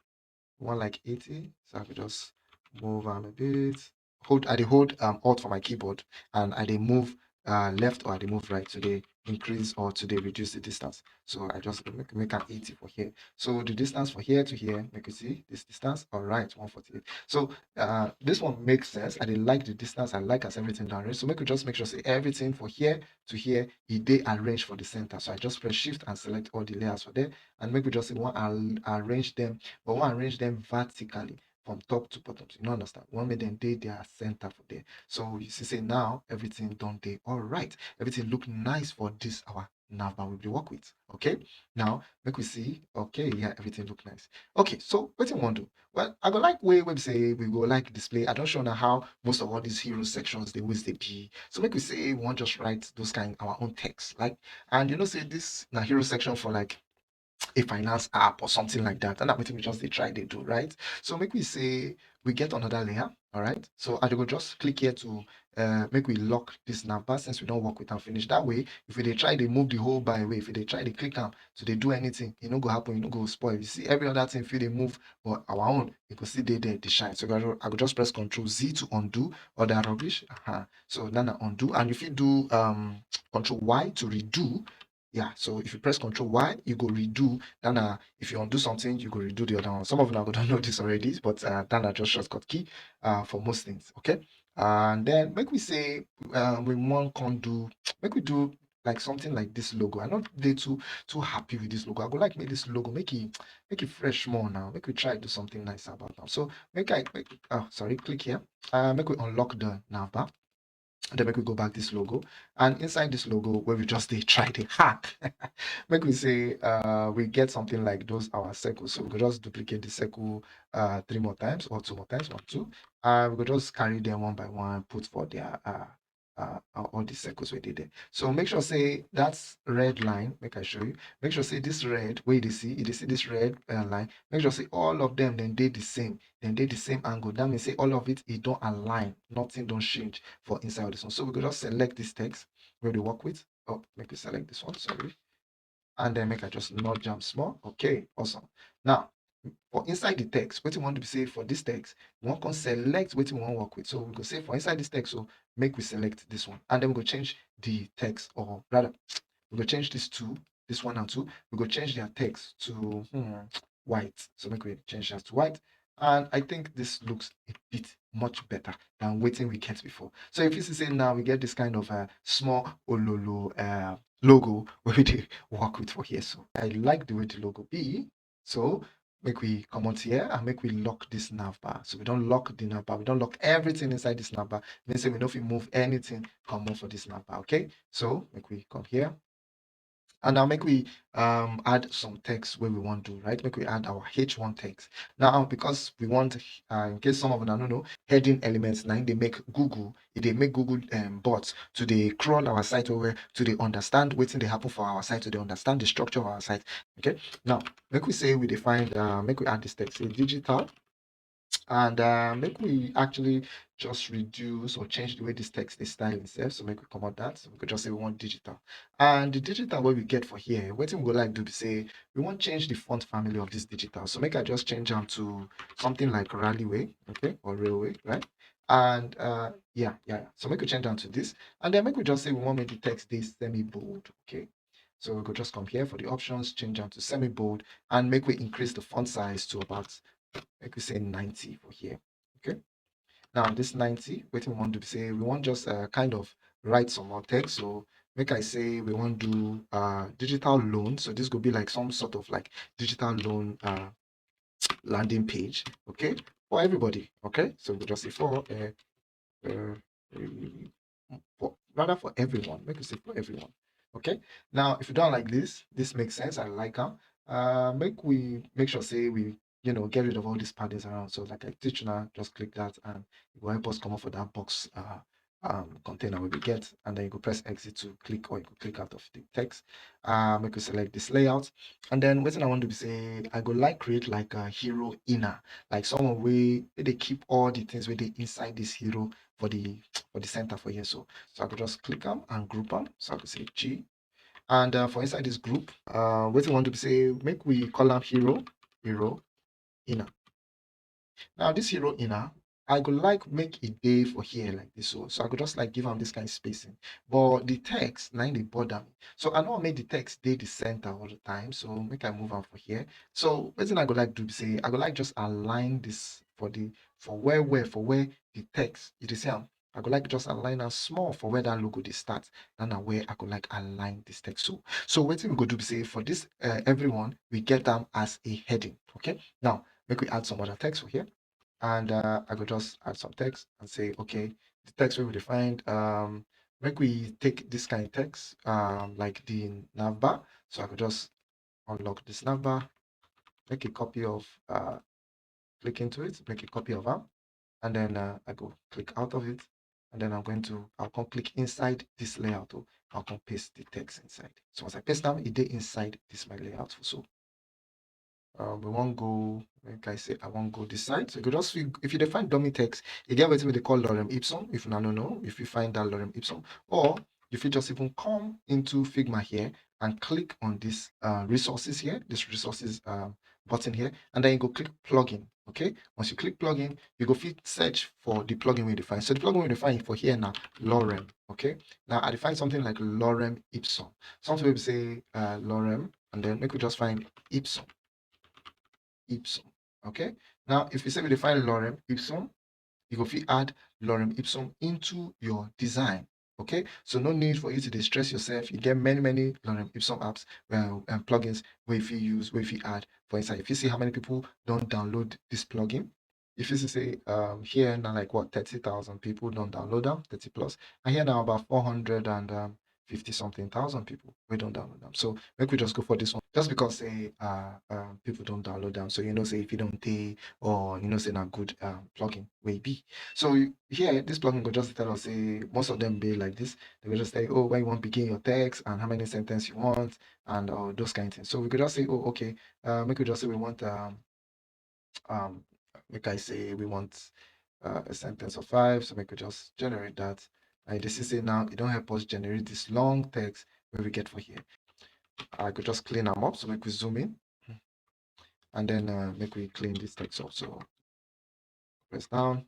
we want like eighty. So I go just move am a bit. Hold, I dey hold, um, Alt for my keyboard, and I dey move, uh, left or I dey move right to dey increase or to dey reduce the distance. So I just make, make am eighty for here. So the distance for here to here, make you see this distance. All right, one forty-eight. So, uh, this one makes sense. I dey like the distance. I like as everything don arrange. So make we just make sure say everything for here to here, e dey arranged for the center. So I just press Shift and select all the layers for there, and make we just say we wan ar-, arrange them, but we wan arrange them vertically from top to bottom. So you no understand. We wan make them dey their center for there. So you see say now everything don dey all right. Everything look nice for this our nav bar we dey work with. Okay, now make we see. Okay, yeah, everything look nice. Okay, so wetin we wan do? Well, I go like way wey be say we go like display. I don show una how most of all these hero sections dey always dey be. So make we say we wan just write those kind our own text, like, and you know say this na hero section for like a finance app or something like that. And na wetin we just dey try dey do, right? So make we say we get another layer, all right? So I go just click here to, uh, make we lock this nav bar since we don work with am finish. That way, if we dey try dey move the whole bar away, if we dey try dey click am to dey do anything, e no go happen, e no go spoil. You see, every other thing fit dey move, but our own, e go still dey there, dey shine. So I go, I go just press Control Z to undo all that rubbish. Uh-huh. So then I undo, and you fit do, um, Control Y to redo. Yeah, so if you press Control Y, you go redo. Then, uh, if you undo something, you go redo the other one. Some of una go don know this already, but, uh, then na just shortcut key, uh, for most things, okay? And then make we say, uh, we wan come do, make we do like something like this logo. I no dey too too happy with this logo. I go like make this logo make it make it fresh more now. Make we try do something nice about am. So make I make oh sorry, click here. Uh, make we unlock the navbar. Then make we go back this logo, and inside this logo where we just dey try the hack, make we say uh we get something like those our circles. So we go just duplicate the circle uh three more times or two more times, one, two, and we go just carry them one by one, put for their uh uh, uh, all the circles wey dey there. So make sure say that's red line, make I show you. Make sure say this red, where you dey see, you dey see this red uh, line. Make sure say all of them then dey the same, then dey the same angle. That means say all of it, it don't align, nothing don't change for inside of this one. So we go just select this text where we work with. Oh, make we select this one, sorry. And then make I just nudge am small. Okay, awesome. Now, for inside the text, what you want to say for this text, we want to select what we want to work with. So we go say for inside this text, so make we select this one. And then we go change the text, or rather, we go change this two, this one and two. We go change their text to hmm, white. So make we change that to white. And I think this looks a bit much better than wetin we get before. So if you see say now we get this kind of uh, small ololo uh, logo where we dey work with for here. So I like the way the logo be. So make we comot here and make we lock this navbar. So we don lock the navbar. We don lock everything inside this navbar. Mean say we no fit move anything comot for this navbar. Okay. So make we come here. And now make we um add some text where we want to, right? Make we add our H one text. Now, because we want, uh, in case some of them don't know, heading elements now they make Google, they make Google um, bots to they crawl our site over to they understand what's in the happen for our site, to they understand the structure of our site. Okay. Now, make we say we define, uh, make we add this text, say digital, and uh, make we actually just reduce or change the way this text is style itself. So make we come out that. So we could just say we want digital. And the digital what we get for here, what we go like do be say we want change the font family of this digital. So make I just change them to something like Rallyway, okay, or Railway, right? And uh, yeah, yeah, yeah. So make we change them to this. And then make we just say we want make the text this semi bold, okay? So we could just come here for the options, change them to semi bold, and make we increase the font size to about, like we say, ninety for here. Okay. Now this ninety, what we want to say, we want just uh, kind of write some more text. So make I say we want to do uh, digital loan. So this could be like some sort of like digital loan uh, landing page. Okay, for everybody. Okay, so we just say for uh, uh, for rather for everyone. Make we say for everyone. Okay. Now, if you don't like this, this makes sense. I like them. Uh, make we make sure say we you know get rid of all these paddings around. So like I teach now, just click that and it will help us come up for that box uh, um, container we get, and then you go press exit to click, or you go click out of the text. Uh, make we select this layout, and then what I want to be say, I go like create like a hero inner, like someone where they keep all the things where they inside this hero for the for the center for here. So so I could just click them and group them. So I could say G. And uh, for inside this group, uh, what I want to say, make we call them hero, hero, inner. Now this hero inner, I go like make it day for here like this. So, so I could just like give them this kind of spacing. But the text, now they bother me. So I know I make the text day the center all the time. So make I move on for here. So what thing I go like do be say, I go like just align this for the for where where for where the text, you dey see am, I go like just align am small for where that logo dey start. That na where I go like align this text. So so wetin we go do be say for this uh, everyone, we get am as a heading. Okay. Now make we add some other text for here, and uh, I go just add some text and say okay, the text we will define. Um, make we take this kind of text um like the navbar. So I go just unlock this navbar, make a copy of uh click into it, make a copy of am, and then uh, I go click out of it, and then I'm going to I'll come click inside this layout. Oh, I'll come paste the text inside. So once I paste them, it dey inside this my layout. So uh, we won't go like I say I won't go this side. So you could just if you define dummy text, you get what they call lorem ipsum. If you no know, if you find that lorem ipsum, or if you just even come into Figma here and click on this uh, resources here, this resources um, button here, and then you go click plugin. Okay, once you click plugin, you go fit search for the plugin we define. So the plugin we define for here now, lorem. Okay, now I define something like lorem ipsum. Something we say uh, lorem, and then make we just find ipsum, ipsum. Okay, now if you say we define lorem ipsum, you go fit add lorem ipsum into your design. Okay, so no need for you to distress yourself. You get many, many Lorem Ipsum apps, uh, and plugins where if you use, where if you add. For instance, if you see how many people don't download this plugin, if you see say um here now, like, what, thirty thousand people don't download them, thirty plus, and here now about four hundred and um, fifty something thousand people we don't download them. So make we just go for this one, just because say uh, um, people don't download them. So you know say if you don't pay, or you know say not good um, plugin way be. So you, here this plugin go just tell us say most of them be like this. They will just say, oh, where you want to begin your text and how many sentences you want and all those kind of things. So we could just say, oh, okay, uh, make we just say we want um um make I say we want uh, a sentence of five, so make we just generate that. And you see say now it don't help us generate this long text where we get for here. I could just clean them up, so make we zoom in, and then uh, make we clean this text up. So press down.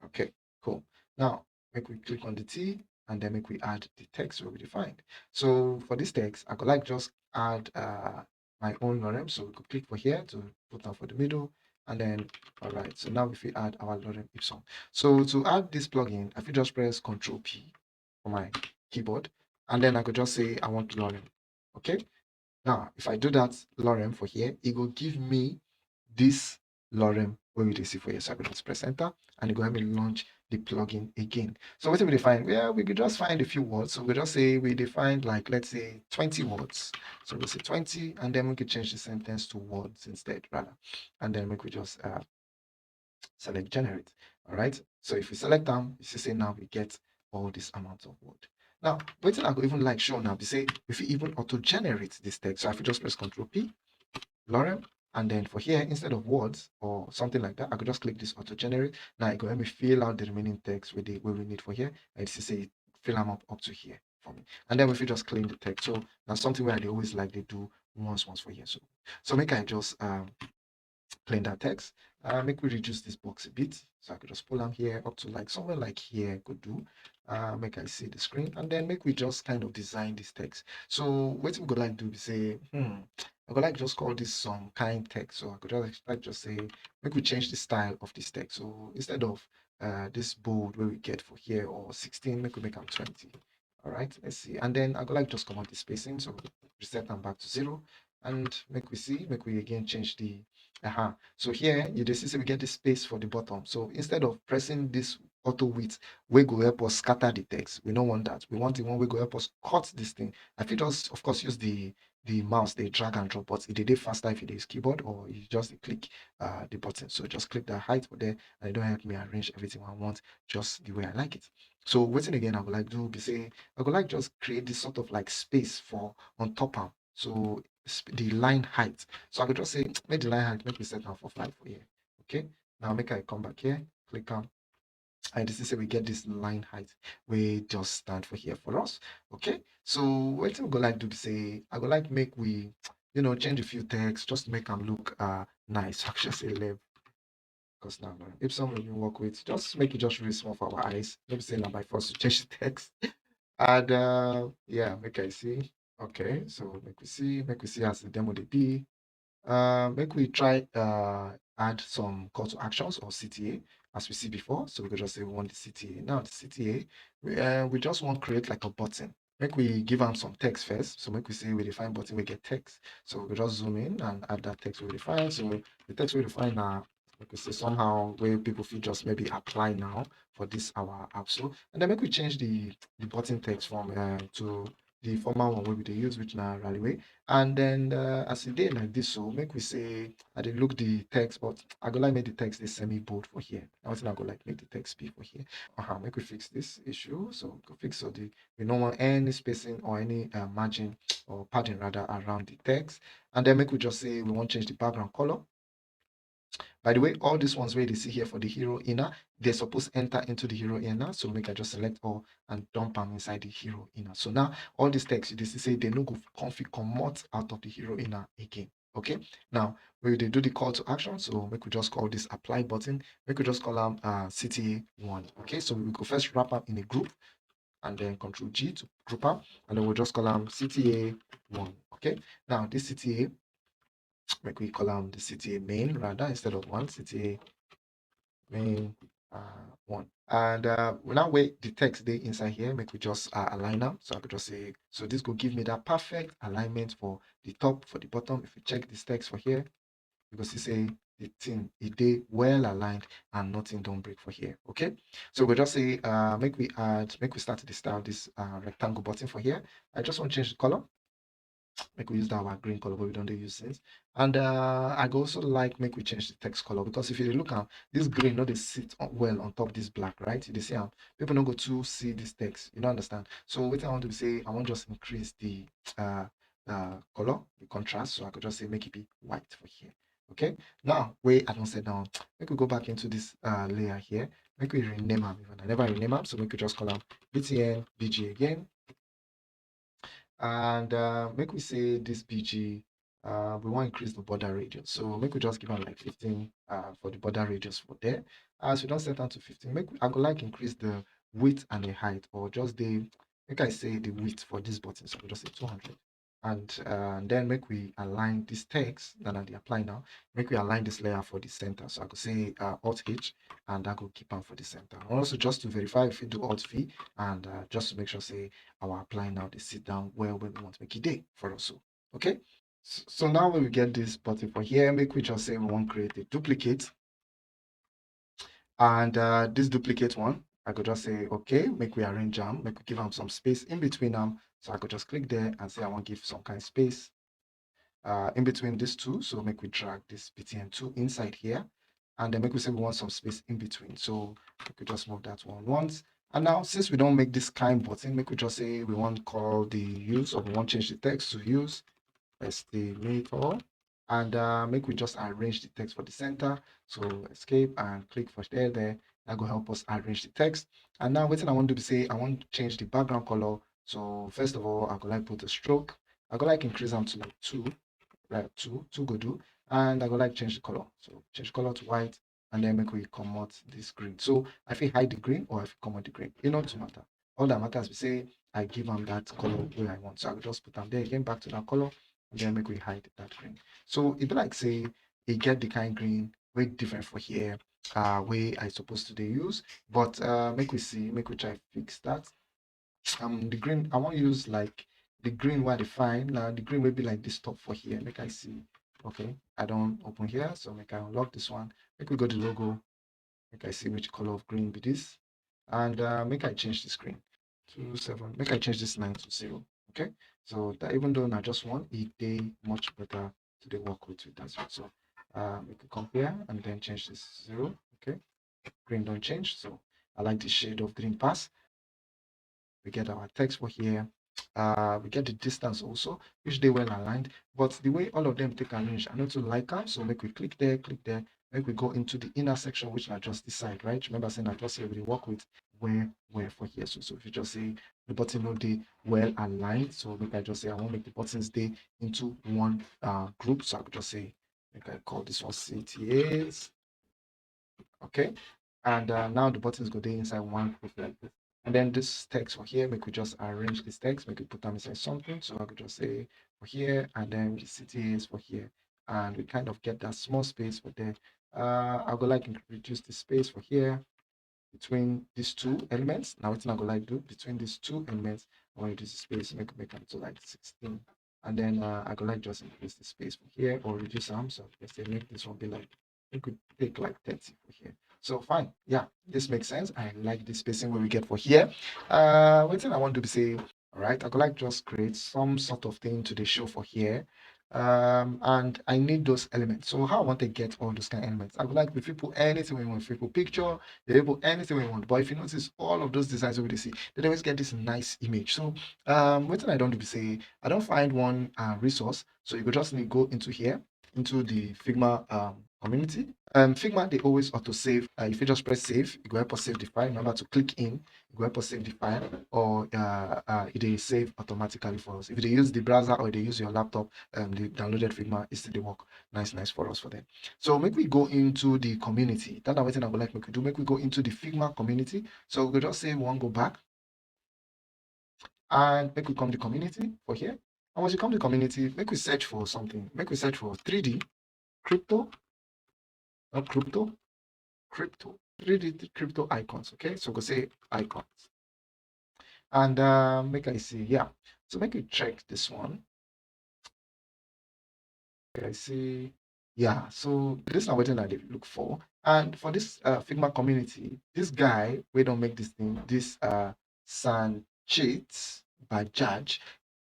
Okay, cool. Now make we click on the T, and then make we add the text where we defined. So for this text, I could like just add uh, my own Lorem. So we could click for here to put down for the middle. And then, all right, so now if we add our Lorem Ipsum. So to add this plugin, I fit just press Control P on my keyboard, and then I could just say I want Lorem. Okay. Now, if I do that Lorem for here, it will give me this Lorem where we see for here. So I could just press enter, and it go help me launch the plugin again. So what we define? Well, we could just find a few words. So we just say we defined, like, let's say twenty words. So we say twenty, and then we could change the sentence to words instead, rather. And then we could just uh, select generate. All right. So if we select them, you see say now we get all this amount of word. Now, what I could even like show now, they say if you even auto-generate this text. So if you just press Control P, Lorem, and then for here, instead of words or something like that, I could just click this auto-generate. Now it go help me fill out the remaining text with the way we need for here. And you see say fill them up up to here for me. And then if you just clean the text. So that's something where they always like they do once, once for here. So so make I just um clean that text. Uh, make we reduce this box a bit. So I could just pull them here up to, like, somewhere like here could do. Uh, make I see the screen, and then make we just kind of design this text. So what we go like do be say, hmm, I could like just call this some kind text. So I could just like just say, make we change the style of this text. So instead of uh, this bold where we get for here or sixteen, make we make them twenty. All right, let's see. And then I go like just come out the spacing, so reset them back to zero, and make we see, make we again change the uh-huh. So here you just see we get the space for the bottom. So instead of pressing this auto width, we go help us scatter the text. We don't want that. We want the one we go help us cut this thing. I fit just, of course, use the the mouse, they drag and drop, but it did faster if you use keyboard or you just click uh, the button. So just click that height for there, and it don't help me arrange everything I want just the way I like it. So what's in again I would like do be say I would like just create this sort of like space for on top of so the line height. So I could just say make the line height, make we set now for five for here. Okay, now make I come back here, click on, and this is say we get this line height we just stand for here for us. Okay, so what we go like do be say I go like make we you know change a few text just to make them look uh nice. Actually say level, because now if someone you work with, just make it just really small for our eyes. Let me say now by force to change the text. And uh yeah, make I see. Okay, so make we see, make we see as the demo they be. Uh, make we try uh add some call to actions or C T A as we see before. So we could just say we want the C T A. Now the C T A, we, uh, we just want create like a button. Make we give them some text first. So make we say we define button, we get text. So we could just zoom in and add that text we define. So the text we define now, we could say somehow where people feel just maybe apply now for this our app. So and then make we change the the button text from uh, to the formal one we they use, which now rally way. And then uh, as a day like this, so make we say I did look the text, but I go like make the text the semi bold for here. Now I go like make the text be for here. Uh-huh, make we fix this issue. So go fix so the we don't want any spacing or any uh, margin or padding rather around the text. And then make we just say we want change the background color. By the way, all these ones where they see here for the hero inner, they're supposed to enter into the hero inner. So make I just select all and dump them inside the hero inner. So now all these text you see say they no go config commot out of the hero inner again. Okay, now we they do the call to action. So make we just call this apply button. Make we just call them uh, C T A one. Okay, so we go first wrap up in a group and then control G to group up, and then we'll just call them C T A one. Okay, now this C T A, make we call them the C T A main rather instead of one, C T A main uh, one. And uh, now where the text dey inside here, make we just uh, align am. So I could just say, so this go give me that perfect alignment for the top, for the bottom. If you check this text for here, you go see say the thing, e dey well aligned and nothing don break for here. Okay, so we just say uh, make we add, make we start to style this uh, rectangle button for here. I just want to change the color. Make we use that our green color wey we don dey use since. And uh, I go also like make we change the text color, because if you look at this green, no dey sit well on top this black, right? You dey see am, people no go too see this text. You don't understand. So what I want to say, I want just increase the uh, uh, color, the contrast. So I could just say make it be white for here. Okay. Now, where I don't set down, make we go back into this uh, layer here. Make we rename am. Even I never rename am, so make we just call am B T N B G again. And uh, make we say this B G, uh, we want increase the border radius. So make we just give am like fifteen uh, for the border radius for there. As we don't set down to fifteen, make we, I go like increase the width and the height, or just the, make I say the width for this button. So we just say two hundred. And, uh, and then make we align this text that I apply now. Make we align this layer for the center. So I could say uh, Alt H, and I go keep am for the center. And also just to verify if you do Alt V, and uh, just to make sure say our apply now dey sit down well where we want make e dey for us. So okay. So, so now when we get this button for here, make we just say we want create a duplicate. And uh, this duplicate one, I could just say, okay, make we arrange am, make we give am some space in between am. So I could just click there and say I want give some kind space uh, in between these two. So make we drag this B T N two inside here. And then make we say we want some space in between. So we could just move that one once. And now, since we don't make this kind button, make we just say we want call the use, or we want change the text to use estimator. And uh, make we just arrange the text for the center. So escape and click for there, there. That go help us arrange the text. And now, what I want to do is say I want to change the background color. So first of all, I could like put a stroke. I could like increase them to like two, like two, two go do. And I go like change the color. So change color to white, and then make we comot this green. So I fit hide the green or I fit comot the green. It not to matter. All that matters we say I give am that color where I want. So I go just put am there again, back to that color, and then make we hide that green. So it be like say e get the kind green wey different for here, uh, wey I suppose to dey use. But uh, make we see, make we try fix that. Um, the green, I want use like the green wey I dey find now, the green wey be like this top for here. Make I see. Okay, I don't open here, so make I unlock this one. Make we go the logo. Make I see which color of green be this, and uh, make I change this green to seven. Make I change this nine to zero. Okay, so that even though not just one, it dey much better to dey work with with that one. So uh, we can compare and then change this zero. Okay, green don't change, so I like the shade of green pass. We get our text for here. Uh, we get the distance also, which they well aligned. But the way all of them take arrange, I know to like am. So make we click there, click there. Make we go into the inner section, which are just this side, right? Remember saying I just say we work with where, where for here. So, so if you just say the button no dey well aligned, so make I just say I want make the buttons dey into one uh, group. So I could just say, make I call this one C T As. Okay, and uh, now the buttons go dey inside one group like this. And then this text for here, make we just arrange this text, make we put them inside something. So I could just say for here, and then the C T As for here, and we kind of get that small space for there. Uh, I go like reduce the space for here between these two elements. Now what I go like do between these two elements, I want to reduce the space, make make am to like sixteen, and then uh, I go like just increase the space for here or reduce am. So let's say make this one be like, we could take like thirty for here. So fine, yeah, this makes sense. I like this spacing where we get for here. Uh, one thing I want to be say, all right, I could like just create some sort of thing to the show for here. Um, and I need those elements. So how I want to get all those kind of elements? I would like if you put anything we want, if you put picture, if you put anything we want. But if you notice all of those designs over the see, they always get this nice image. So um, what I don't do be say, I don't find one uh, resource. So you could just need go into here, into the Figma um, community. Um, Figma, they always auto save. Uh, if you just press save, it will help us save the file. Remember to click in, it will help us save the file, or uh, uh, it will save automatically for us. If you use the browser or you use your laptop, um, the downloaded Figma is still the work. Nice, nice for us for them. So make we go into the community. That's what I would like make we do. Make we go into the Figma community. So we just say we want go back and make we come the community for here. And once you come the community, make we search for something. Make we search for three D crypto, not crypto, crypto. three D crypto icons, okay? So we go say icons. And uh, make I see, yeah. So make you check this one. Okay, I see. Yeah, so this is what I dey look for. And for this uh, Figma community, this guy, we don't make this thing, this uh, Sanchit Bajaj,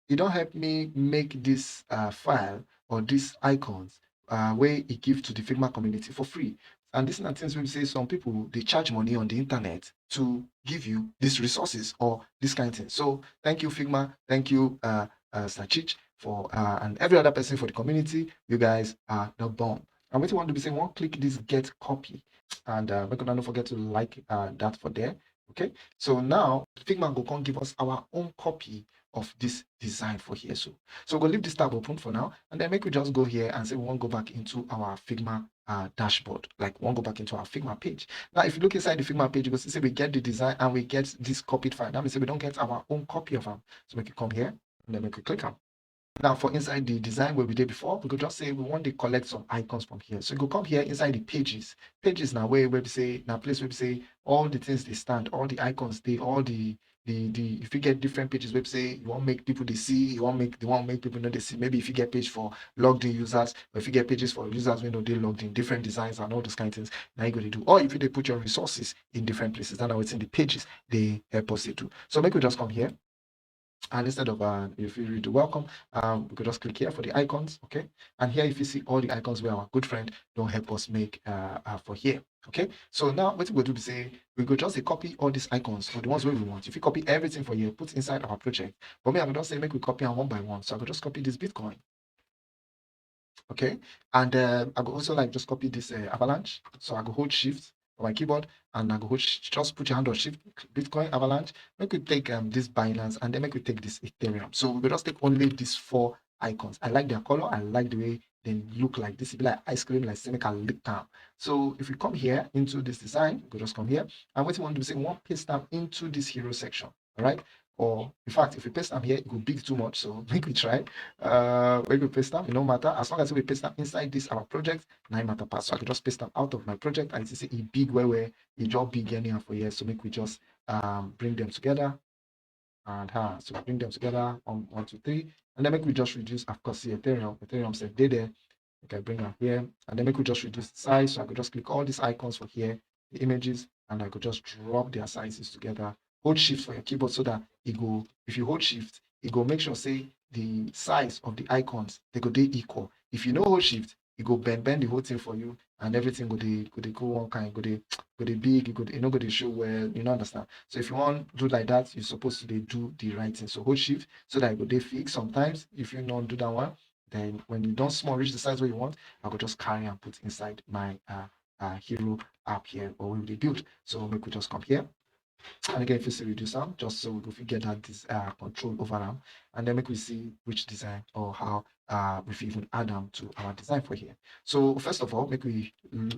he don't help me make this uh, file or these icons uh, where he give to the Figma community for free. And these are things we say some people, they charge money on the internet to give you these resources or this kind of thing. So thank you, Figma. Thank you, uh, uh, Sachich, for uh, and every other person for the community. You guys are the bomb. And what you want to be saying, one click this get copy. And uh, make sure don't forget to like uh, that for there. Okay, so now Figma go come give us our own copy of this design for here. So, so we'll leave this tab open for now, and then make we just go here and say we want to go back into our Figma uh, dashboard, like we want to go back into our Figma page. Now, if you look inside the Figma page, you go see say we get the design and we get this copied file. That means say we don't get our own copy of them. So make you come here and then make we click on. Now, for inside the design where we did before, we could just say we want to collect some icons from here. So you go come here inside the pages. Pages now where, where we say, now place where we say all the things they stand, all the icons, they, all the the the if you get different pages, where say you want make people they see, you want make they want make people know they see. Maybe if you get page for logged in users, or if you get pages for users when they logged in, different designs and all those kind of things, now you go to do. Or if you they put your resources in different places, then what's in the pages they help us to do. So make we just come here. And instead of uh, if you read welcome, um, we could just click here for the icons, okay? And here, if you see all the icons where our good friend don't help us make uh, uh, for here, okay? So now what we do is say we go just copy all these icons or the ones where we want. If you copy everything for here, put inside our project. But me, I will just say make we copy them one by one. So I will just copy this Bitcoin. Okay, and uh, I go also like just copy this uh, avalanche. So I go hold shift on my keyboard and I go hold sh- just put your hand on shift, Bitcoin avalanche. Make we take um, this Binance and then make we take this Ethereum. So we go just take only these four icons. I like their color. I like the way they look like this. It be like ice cream, like say make I lick am. So if we come here into this design, we go just come here. And what we want to do is say we want paste them into this hero section. All right. Or in fact, if we paste them here, it will big too much. So make we try. Uh, make we paste them, it no matter. As long as we paste them inside this our project, now it matter pass. So I could just paste them out of my project and you see it big where where it just big anyhow for here. So make we just um bring them together. And ha, so we bring them together on one, two, three. And then make we just reduce, of course, see Ethereum. Ethereum said they there. Okay, bring them here. And then make we just reduce the size. So I could just click all these icons for here, the images, and I could just drop their sizes together. Hold shift for your keyboard so that it go, if you hold shift, it go make sure say the size of the icons they go they equal. If you know hold shift, it go bend bend the whole thing for you and everything go they go they go one kind, go they go they big, it go they, you know go they show well, you know understand. So if you want to do like that, you're supposed to they do the right thing. So hold shift so that it go they fix. Sometimes if you don't do that one, then when you don't small reach the size where you want, I could just carry and put inside my uh, uh, hero app here or we will build. So make we just come here. And again, if you see reduce them, just so we go get that this uh, control over them, and then make we see which design or how uh, we fit even add them to our design for here. So first of all, make we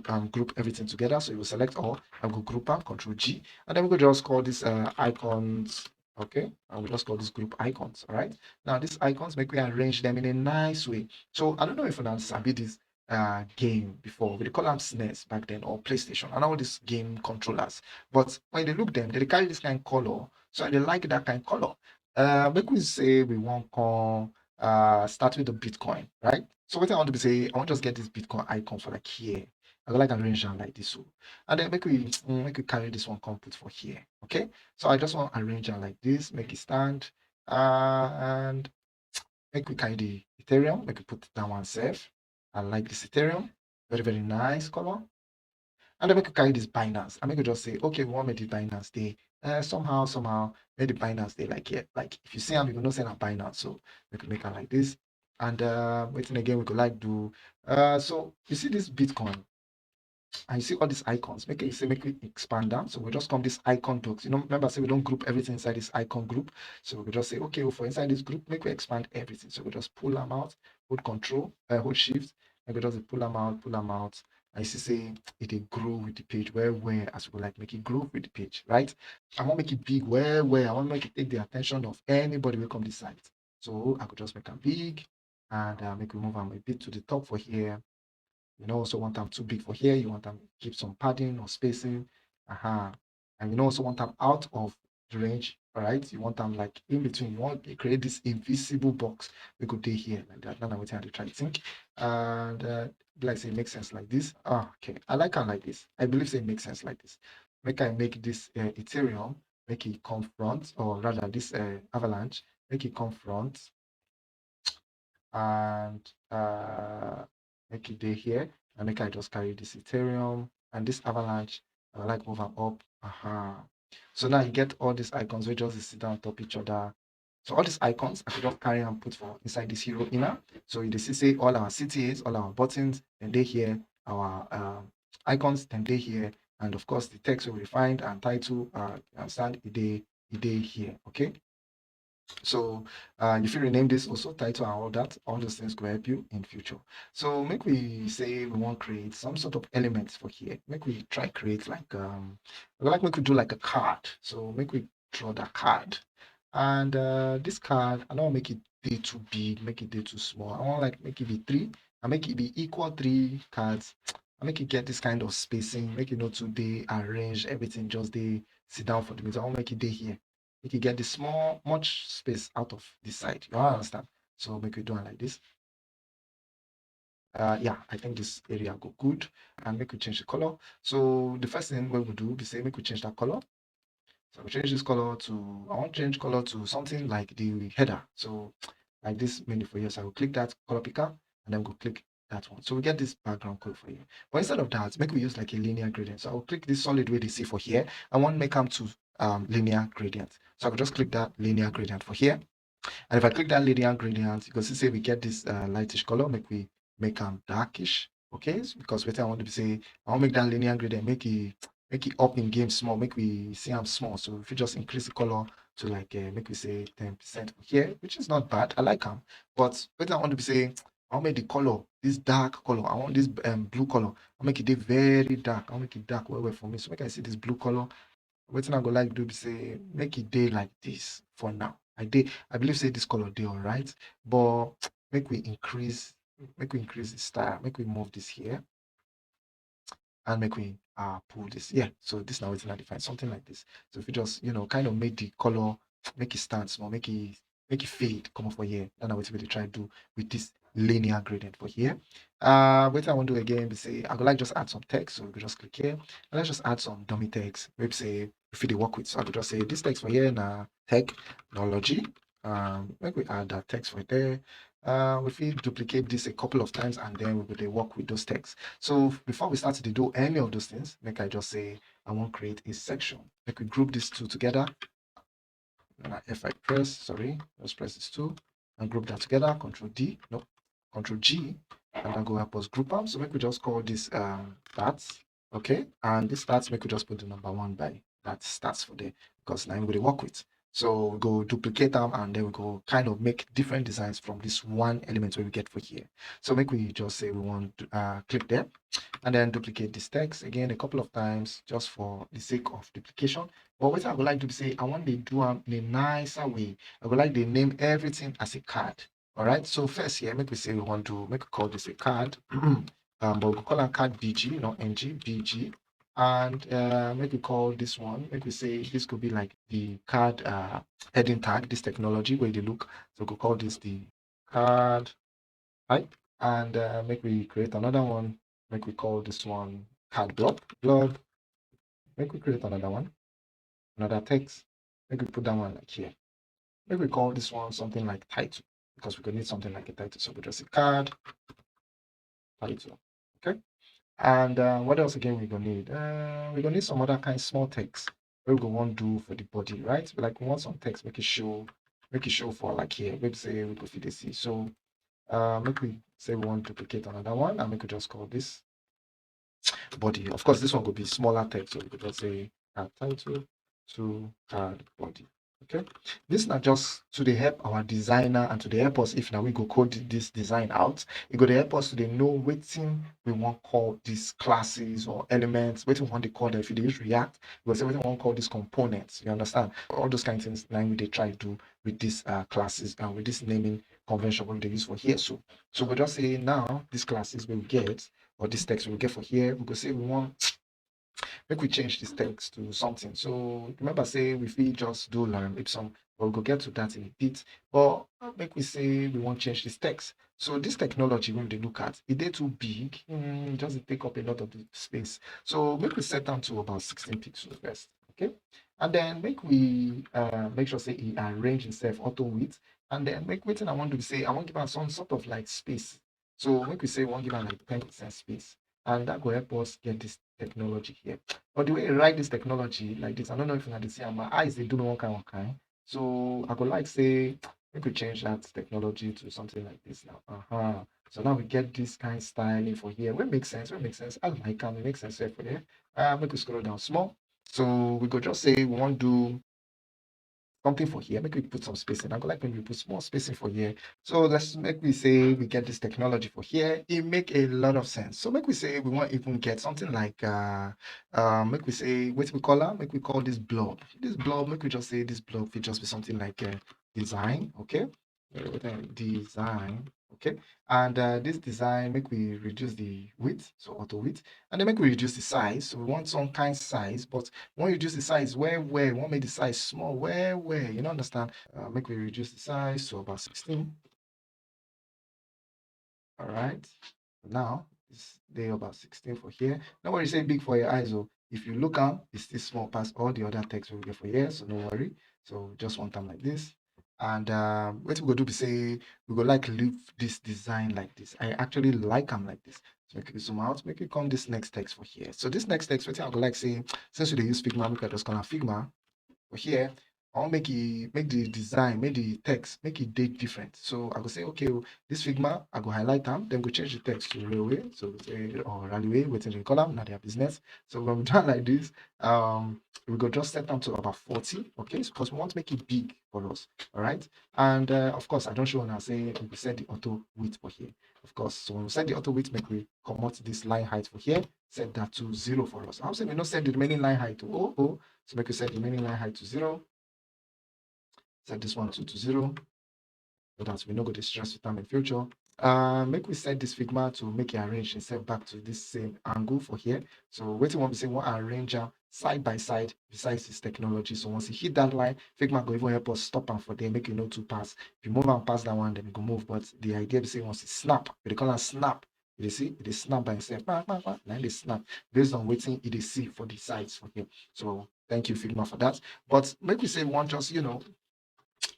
um, group everything together. So you will select all and go group and control G, and then we could just call this uh, icons. Okay, and we just call this group icons. All right, now these icons make we arrange them in a nice way. So I don't know if you understand this uh, game before. We call them snes back then or PlayStation and all these game controllers. But when they look them, they carry this kind of color. So I like that kind of color. Uh, make we say we want come uh, start with the Bitcoin, right? So what I want to be say, I want to just get this Bitcoin icon for like here. I go like arrange them like this, so and then make we mm, make we carry this one come put for here, okay? So I just want to arrange them like this, make it stand, uh, and make we carry the Ethereum, make we put that one safe. I like this Ethereum, very very nice color. And then make we carry this Binance. I make we just say, okay, we want make the Binance day uh, somehow somehow make the Binance day like here. Like if you see them, you know say na Binance. So we can make it like this. And uh, waiting again, we could like do. Uh, so you see this Bitcoin, and you see all these icons. Make it say make we expand them. So we just come this icon docs. You know, remember say we don't group everything inside this icon group. So we just say okay, well, for inside this group, make we expand everything. So we just pull them out, hold control, uh, hold shift, and we just pull them out, pull them out. I see say it dey grow with the page well well as we like make it grow with the page, right? I want make it big well well. I want make it take the attention of anybody who come this site. So I could just make them big and uh, make we move them a bit to the top for here. You know, also want them too big for here. You want them keep some padding or spacing. Uh-huh. And you know, also want them out of the range, right? You want them like in between. You want to create this invisible box. We could do here like that. Now, what I try to think. And uh, like say, it makes sense like this. Ah, okay, I like it like this. I believe say it makes sense like this. Make I make this uh, Ethereum, make it come front, or rather this uh, Avalanche, make it come front, and uh, make it day here, and make I just carry this Ethereum and this Avalanche. I like move them up. Uh-huh. So now you get all these icons, we just sit down on top each other. So all these icons, I could just carry and put for inside this hero inner. So you see say all our C T As, all our buttons, and they here, our um, icons, then they here, and of course the text we find and title uh, and sound they they here. Okay. So uh, if you rename this also title and all that, all those things will help you in future. So make we say we want create some sort of elements for here. Make we try create like um like make we do like a card. So make we draw that card. And uh, this card, I don't make it be too big, make it be too small. I want like make it be three and make it be equal three cards. I make it get this kind of spacing, make it not too they arrange everything, just they sit down for the middle. I want make it day here. Make it get this small, much space out of this side. You understand? So make we do it like this. Uh, yeah, I think this area go good and make we change the color. So the first thing we will do is say make we change that color. So I will change this color to, I want change color to something like the header. So like this menu for here. So I will click that color picker and then go click that one. So we get this background color for here. But instead of that, make we use like a linear gradient. So I will click this solid way they see for here. I want make them to um, linear gradient. So I will just click that linear gradient for here. And if I click that linear gradient, you can see say we get this uh, lightish color, make we make them darkish. Okay, so because what I want to say, I want make that linear gradient make it make it up in game small, make we see them small. So if you just increase the color to like uh, make we say ten percent here, which is not bad. I like them. But what I want to say, I want make the color, this dark color, I want this um, blue color, I make it very dark. I make it dark well, well for me. So make I see this blue color. What I go like do be say make it day like this for now. I did I believe say this color day all right, but make we increase make we increase the style, make we move this here and make we uh pull this. Yeah, so this now is not defined something like this. So if you just you know kind of make the color, make it stand small, make it make it fade come up for here. That's what we try to do with this linear gradient for here. Uh, what I want to do again is say I would like just add some text, so we could just click here and let's just add some dummy text. Maybe say if you work with, so I could just say this text for here now technology. Um, make we add that text for there. Uh, if we duplicate this a couple of times and then we will work with those texts. So before we start to do any of those things, make I just say I want to create a section. Make we group these two together. And if I press, sorry, let's press this two and group that together. Control D, no, Control G, and that go help us group up. So make we just call this um that. Okay, and this stats make we just put the number one by that stats for there because now I'm going to work with. So we go duplicate them and then we go kind of make different designs from this one element where we get for here. So make we just say we want to uh, click there and then duplicate this text again a couple of times just for the sake of duplication. But what I would like to say, I want to do them in a nicer way. I would like to name everything as a card. All right. So first here, make we say we want to make we call this a card. Um, but we call a card B G, not N G, B G. And uh, make we call this one, make we say this could be like the card uh, heading tag, this technology where they look. So we could call this the card type. And uh, make we create another one, make we call this one card blob, blob. Make we create another one, another text. Make we put that one like here. Make we call this one something like title because we could need something like a title. So we just say card title. Okay. And uh, what else again we gonna need? Uh, we gonna need some other kind of small text. What we gonna want do for the body, right? Like we want some text, make it show, make it show for like here. Let's say we go fit see. So uh, make we say we want to duplicate another one, and make we just call this body. Of course, this one could be smaller text, so we could just say card title to card body. Okay, this now just to the help our designer and to the help us if now we go code this design out. It go to help us to the know what thing we want call these classes or elements, what we want to call them. If you use React, we say what we want call these components. You understand? All those kind of things now we they try to do with these uh, classes and with this naming convention we they use for here. So, so we just say now these classes we get or this text we get for here. We go say we want Make we change this text to something. So remember say we fit just do lorem ipsum, but we go get to that in a bit. But make we say we wan change this text. So this technology wey we dey look at, e dey too big, mm, just dey take up a lot of the space. So make we set am to about sixteen pixels first, okay? And then make we uh, make sure say e arrange itself auto width. And then make wetin I wan do be say I wan give am some sort of like space. So make we say we wan give am like ten percent space. And that go help us get this technology here. But the way you write this technology like this, I don't know if una dey see am, my eyes dey do me one kind, one kind. So I go like say, make we change that technology to something like this now. Uh-huh. So now we get this kind styling for here. Wey make sense, wey make sense. I like am, it makes sense for here. Uh, make we scroll down small. So we go just say we wan do something for here. Make we put some spacing. I go like make we put small spacing for here. So let's make we say we get this technology for here. It make a lot of sense. So make we say we wan even get something like, uh, uh, make we say, wetin we call am? Make we call this blob. This blob, make we just say this blob fit just be something like, uh, design, okay? Uh, design, okay? And uh, this design, make we reduce the width, so auto width, and then make we reduce the size. So we want some kind size, but we wan reduce the size well well, we wan make the size small well well, you no understand? Uh, make we reduce the size to about sixteen. All right, now this dey about sixteen for here. No worry say e big for your eyes o. If you look am, e still small pass all the other text wey we get for here, so no worry. So just want am like this. And um, wetin we go do be say we go like leave this design like this. I actually like am like this. So make you zoom out, make you come this next text for here. So this next text, wetin I go like say, since we dey use Figma, make I just call am Figma. For here, I wan make e, make the design, make the text, make e dey different. So I go say, okay o, this Figma, I go highlight am, then go change the text to railway. So we say, or railway, wetin dem call am, na their business. So when we do am like this, um, we go just set am to about forty, okay? Because we want make e big for us, all right? And uh, of course, I don show una say we go set the auto width for here. Of course, so when we set the auto width, make we comot this line height for here, set that to zero for us. I hope say we no set the remaining line height to oh, oh. So make we set the remaining line height to zero. Set this one to, to zero, so that we no go dey stress with am in future. Uh, make we set this Figma to make e arrange itself back to this same angle for here. So wetin we wan be say, we wan arrange am side by side besides this technology. So once e hit that line, Figma go even help us stop am for there, make e no too pass. If you move am pass that one, then e go move. But the idea be say once e snap, we dey call am snap. You dey see, e dey snap by itself. Kpa, kpa, kpa. Na im dey snap based on wetin e dey see for the sides for here. So thank you, Figma, for that. But make we say we wan just, you know,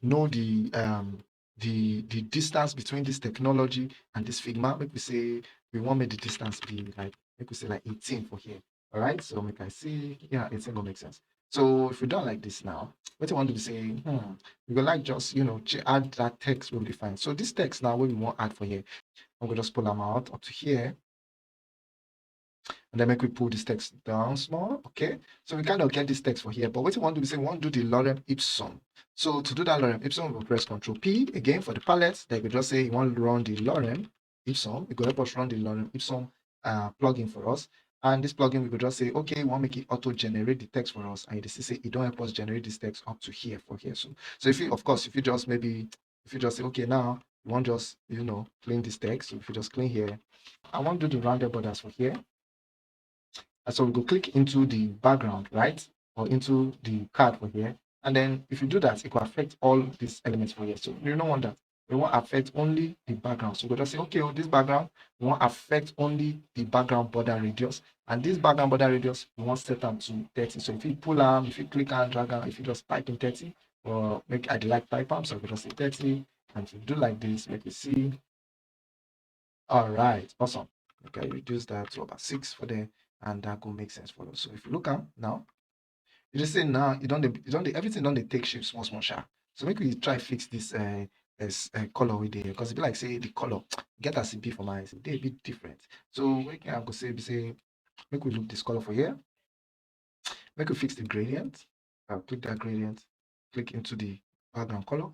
know the um the the distance between this technology and this Figma. Make we say we wan make the distance be like, make we say like eighteen for here. All right, so make I see. Yeah, eighteen go make sense. So if we done like this now, wetin we wan do be say, hmm, we go like just, you know, ch-, add that text wey we define. So this text now wey we wan add for here, I'm gonna just pull am out up to here. And then make we pull this text down small, okay? So we kind of get this text for here, but wetin we wan do be say we wan do the lorem ipsum. So to do that lorem ipsum, we go press Control P again for the palette. Then we just say we wan run the lorem ipsum. E go help us run the lorem ipsum uh, plugin for us. And this plugin, we go just say, okay, we wan make it auto-generate the text for us. And you see say e don help us generate this text up to here for here. So, so if you, of course, if you just maybe, if you just say, okay, now we wan just, you know, clean this text, if you just clean here, I wan do the rounded borders for here. And so we go click into the background, right? Or into the card for here. And then if you do that, it go affect all these elements for here. So you no want that. We wan affect only the background. So we go just say, okay, oh, this background, we wan affect only the background border radius. And this background border radius, we wan set am to thirty. So if you pull am, if you click and drag am, if you just type in thirty, or make I dey like type am, so we go just say thirty. And if you do like this, make you see. All right, awesome. Okay, reduce that to about six for there, and that go make sense for us. So if you look am now, you just say now, you don dey, you don dey, everything don dey take shape small, small, sha. So make we try fix this uh, as, uh, color wey dey here, because e be like say the color get as e be for my eyes, e dey a bit different. So wetin I go say be say, make we look this color for here. Make we fix the gradient. I'll click that gradient, click into the background color,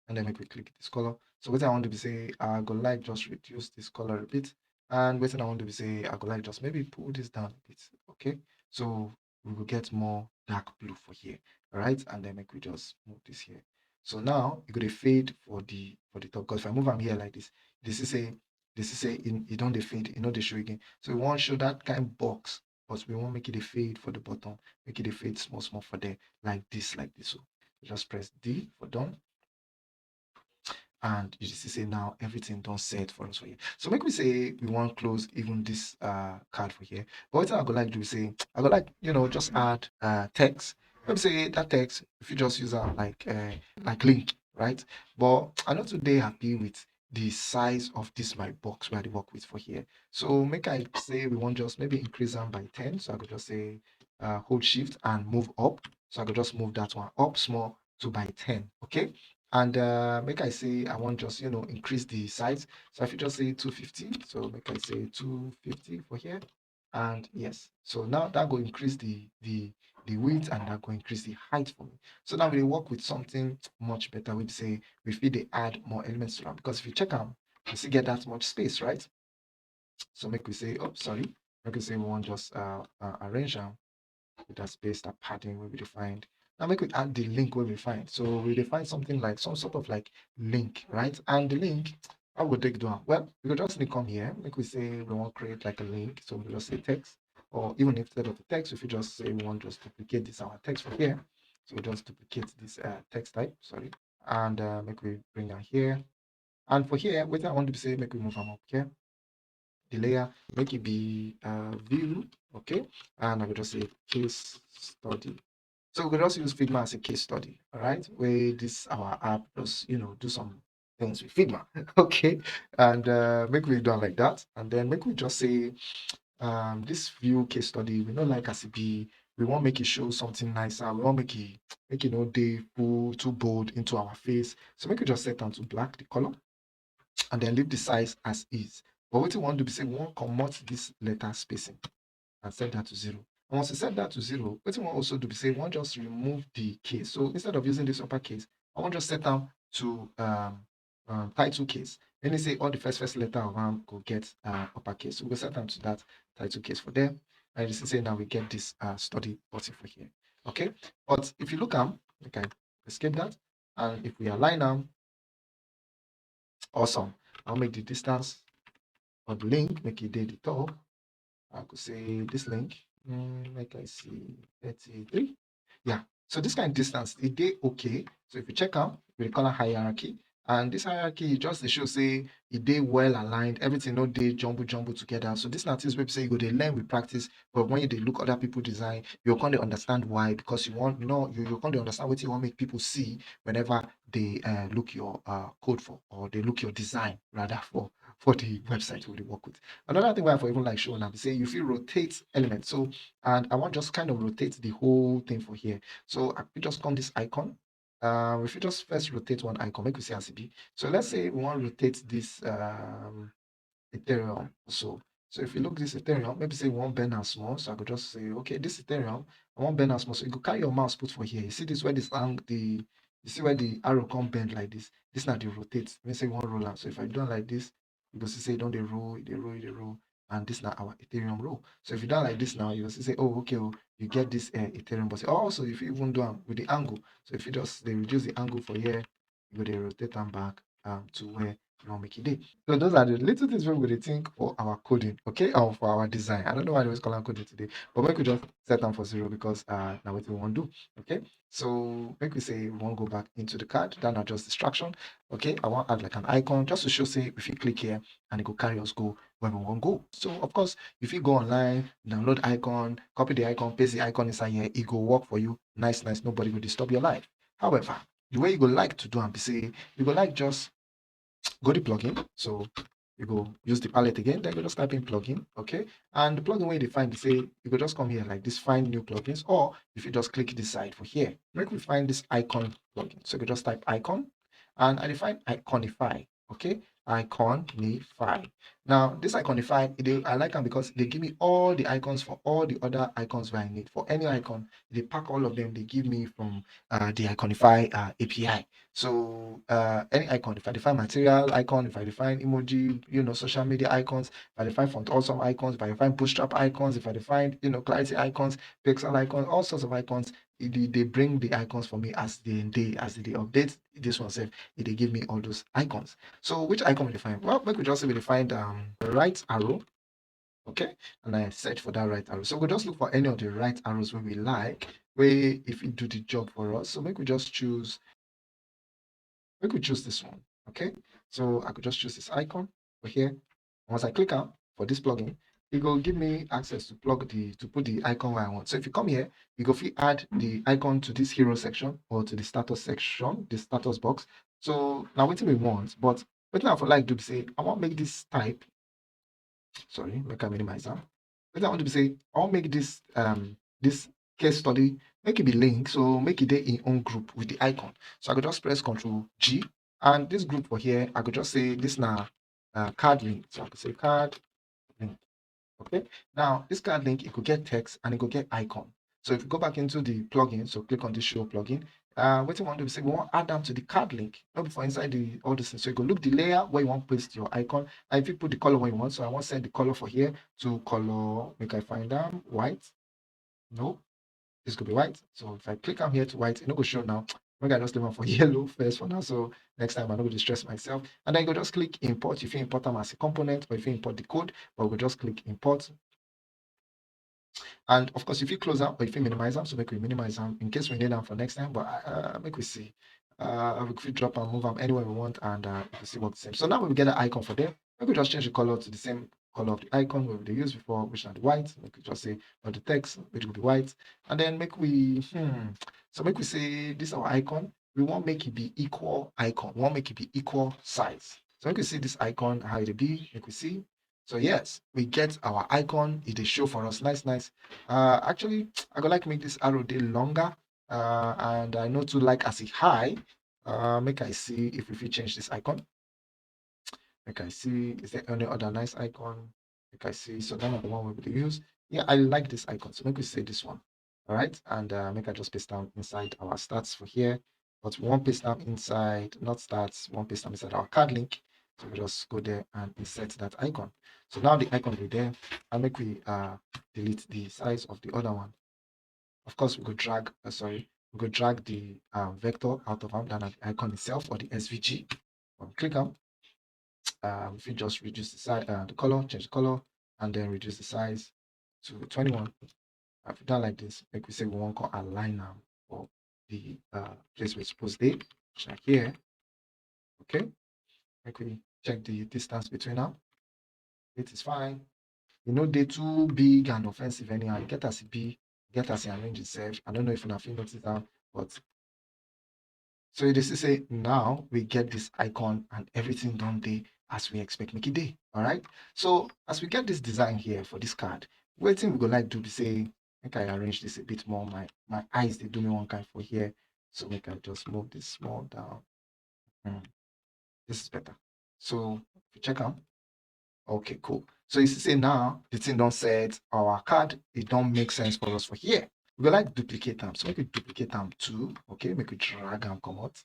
and then make we click this color. So wetin I wan do be say I go like just reduce this color a bit, and wetin I wan do be say I go like just maybe pull this down a bit, okay? So we go get more dark blue for here, all right? And then make we just move this here. So now e go dey fade for the, for the top, because if I move am here like this, you see say, you see say e, e don dey fade, e no dey show again. So we wan show that kind box but we wan make e dey fade for the bottom, make e dey fade small small for there, like this, like this. So just press D for done. And you see say now everything don set for us for here. So make we say we wan close even this uh card for here. But wetin I go like do be say I go like, you know, just add uh text. Maybe say that text, if you just use am like uh, like link, right? But I no too dey happy with the size of this my box wey I dey work with for here. So make I say we wan just maybe increase am by ten. So I go just say uh, hold shift and move up. So I go just move that one up small to by ten, okay? And uh, make I say I wan just, you know, increase the size. So if you just say two fifty, so make I say two fifty for here. And yes, so now that go increase the the the width and that go increase the height for me. So now we dey work with something much better. We say we fit dey add more elements to am, because if you check am, you still get that much space, right? So make we say, oh, sorry, make we say we wan just uh, uh, arrange am with that space, that padding wey we dey find. Now make we add the link wey we find. So we dey find something like some sort of like link, right? And the link, how we go take do am? Well, we go just need come here. Make we say we wan create like a link. So we just say text, or even instead of the text, if you just say we wan just duplicate this our text for here. So we just duplicate this uh, text type, sorry. And uh, make we bring am here. And for here, wetin I wan do be say make we move am up here. The layer, make it be uh, view, okay? And I go just say case study. So we go just use Figma as a case study, all right? Where this our app just, you know, do some things with Figma, okay? And uh, make we do am like that. And then make we just say um, this view case study, we no like as e be. We wan make e show something nicer. We wan make e make e no dey full, too bold into our face. So make we just set am to black, the color, and then leave the size as is. But wetin we wan do be say we wan comot this letter spacing and set that to zero. And once you set that to zero, wetin we wan also do be say we wan just remove the case. So instead of using this uppercase, I wan just set am to um, um, title case. Meaning say all the first first letter of am go get uh, uppercase. So we go set am to that title case for them. And you see say now we get this uh, study button for here. Okay, but if you look am, okay, escape that. And if we align am, awesome. I'll make the distance of the link, make it dey the top. I could say this link, mm, make I see thirty-three. Yeah. So this kind of distance, e dey okay. So if you check am, we dey call am hierarchy. And this hierarchy just dey show say e dey well aligned, everything no dey jumble jumble together. So this na things wey be say you go dey learn with practice, but when you dey look other people design, you go come dey understand why, because you wan know, you, you go come dey understand wetin you wan make people see whenever they uh, look your uh, code for, or they look your design rather for for the website wey you dey work with. Another thing wey I for even like show una be say you fit rotate elements. So, and I wan just kind of rotate the whole thing for here. So I fit just come this icon. Uh, we fit just first rotate one icon, make we see as e be. So let's say we wan rotate this um, Ethereum. So, so if you look this Ethereum, maybe say we wan bend am small. So I go just say, okay, this Ethereum, I wan bend am small. So you go carry your mouse put for here. You see this, where this ang the you see where the arrow come bend like this? This na the rotate. Mean say we wan roll am. So if I do am like this, you go see say e don dey roll, e dey roll, e dey roll. And this na our Ethereum roll. So if you do am like this now, you go see say, oh, okay, oh, you get this uh, Ethereum. But also, if you even do am with the angle, so if you just dey reduce the angle for here, you go dey rotate am back um, to where you wan make e dey. So those are the little things wey we dey think for our coding, okay, or for our design. I don't know why I always call am coding today, but make we just set am for zero because uh, na wetin we wan do, okay? So make we say we wan go back into the card. That na just distraction, okay? I wan add like an icon just to show say we fit click here and e go carry us go where we wan go. So of course, you fit go online, download icon, copy the icon, paste the icon inside here. E go work for you. Nice, nice. Nobody go disturb your life. However, the way you go like to do am be say you go like just go the plugin. So you go use the palette again, then you go just type in plugin, okay? And the plugin wey you dey find be say you go just come here like this, find new plugins, or you fit just click this side for here. Make we find this icon plugin. So you go just type icon, and I dey find Iconify, okay? Iconify. Now this Iconify, e dey, I like am because e dey give me all the icons for all the other icons wey I need. For any icon, e dey pack all of them, dey give me from uh, the Iconify uh, A P I. So uh, any icon, if I define material icon, if I define emoji, you know, social media icons, if I define font awesome icons, if I define bootstrap icons, if I define, you know, clarity icons, pixel icons, all sorts of icons, e dey dey bring the icons for me as they dey, as they dey update. This one sef, e dey give me all those icons. So which icon we dey find? Well, make we just say we dey find um, right arrow. Okay, and I search for that right arrow. So we just look for any of the right arrows wey we like, wey e fit do the job for us. So make we just choose, make we choose this one. Okay, so I could just choose this icon for here. Once I click am for this plugin, e go give me access to plug the, to put the icon where I want. So if you come here, you go fit add the icon to this hero section or to the status section, the status box. So now wetin we want, but wetin I for like do be say I wan make this type, sorry, make I minimize am. Wetin I want to be say, I wan make this, um this case study, make e be link, so make e dey in own group with the icon. So I go just press Control G, and this group for here, I go just say this na, uh, card link. So I go say card link. Okay. Now this card link, e go get text and e go get icon. So if you go back into the plugin, so click on this show plugin. Uh, wetin we wan do be say we wan add am to the card link, no be for inside the all this thing. So you go look the layer where you wan paste your icon, and if you put the color wey you want. So I wan set the color for here to color, make I find am, white. No, this go be white. So if I click am here to white, e no go show now. Make I just leave am for yellow first for now. So next time I no go dey stress myself. And then you go just click import. You fit import am as a component, or you fit import the code, but we go just click import. And of course, you fit close am or you fit minimize am. So make we minimize am in case we need am for next time. But, uh, make we see. Uh, we fit drop am, move am anywhere we want, and, uh, we see what the same. So now we get an icon for there. Make we just change the color to the same color of the icon wey we dey use before, which na the white. Make we just say, or the text, which will be white. And then make we, hmm, so make we say this our icon, we wan make e be equal icon. We wan make e be equal size. So make we see this icon, how e dey be. Make we see. So yes, we get our icon. E dey show for us. Nice, nice. Uh, actually, I go like make this arrow dey longer. Uh, and I no too like as e high. Uh, make I see if we fit change this icon. Make I see, is there any other nice icon? Make I see. So that na the one we will use. Yeah, I like this icon. So make we say this one. All right. And, uh, make I just paste am inside our stats for here. But we wan paste am inside, not stats, we wan paste am inside our card link. So we just go there and insert that icon. So now the icon will be there. And make we, uh, delete the size of the other one. Of course, we go drag, uh, sorry, we go drag the, uh, vector out of am, that na the icon itself, or the S V G. When we click am, uh, we fit just reduce the size, uh, the color, change the color, and then reduce the size to twenty-one. If we done like this, make we say we wan come align am for the, uh, place wey e suppose dey, which na here. Okay, make we check the distance between am. It is fine. E no dey too big and offensive anyhow. E get as e be, e get as e arrange itself. I don't know if una fit notice am, but so you dey see say now we get this icon and everything don dey as we expect make e dey. All right. So as we get this design here for this card, wetin we go like do be say, make I arrange this a bit more. My, my eyes dey do me one kind for here. So make I just move this small down. Hmm. This is better. So if you check am. Okay, cool. So you see say now the thing don set, our card, e don make sense for us for here. We go like duplicate am. So make we duplicate am two. Okay, make we drag am comot.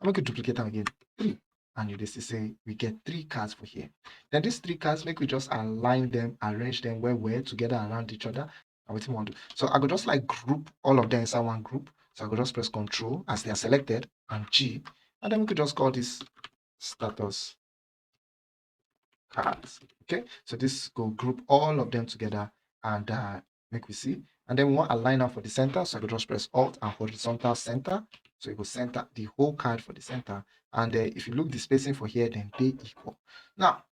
And make we duplicate am again. Three. And you dey see say we get three cards for here. Then these three cards, make we just align them, arrange them well well together around each other. And wetin we wan do? So I go just like group all of them inside one group. So I go just press Control as they are selected and G. And then we could just call this status cards. Okay, so this go group all of them together and, uh, make we see. And then we wan align am for the center. So I go just press Alt and horizontal center. So e go center the whole card for the center. And, uh, if you look the spacing for here, dem dey equal. Now,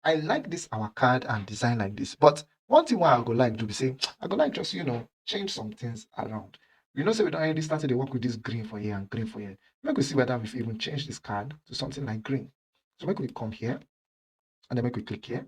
I like this our card and design like this, but one thing wey I go like do be say, I go like just, you know, change some things around. You know say we don already started to work with this green for here and green for here. Make we see whether we fit even change this card to something like green. So make we come here, and then make we click here,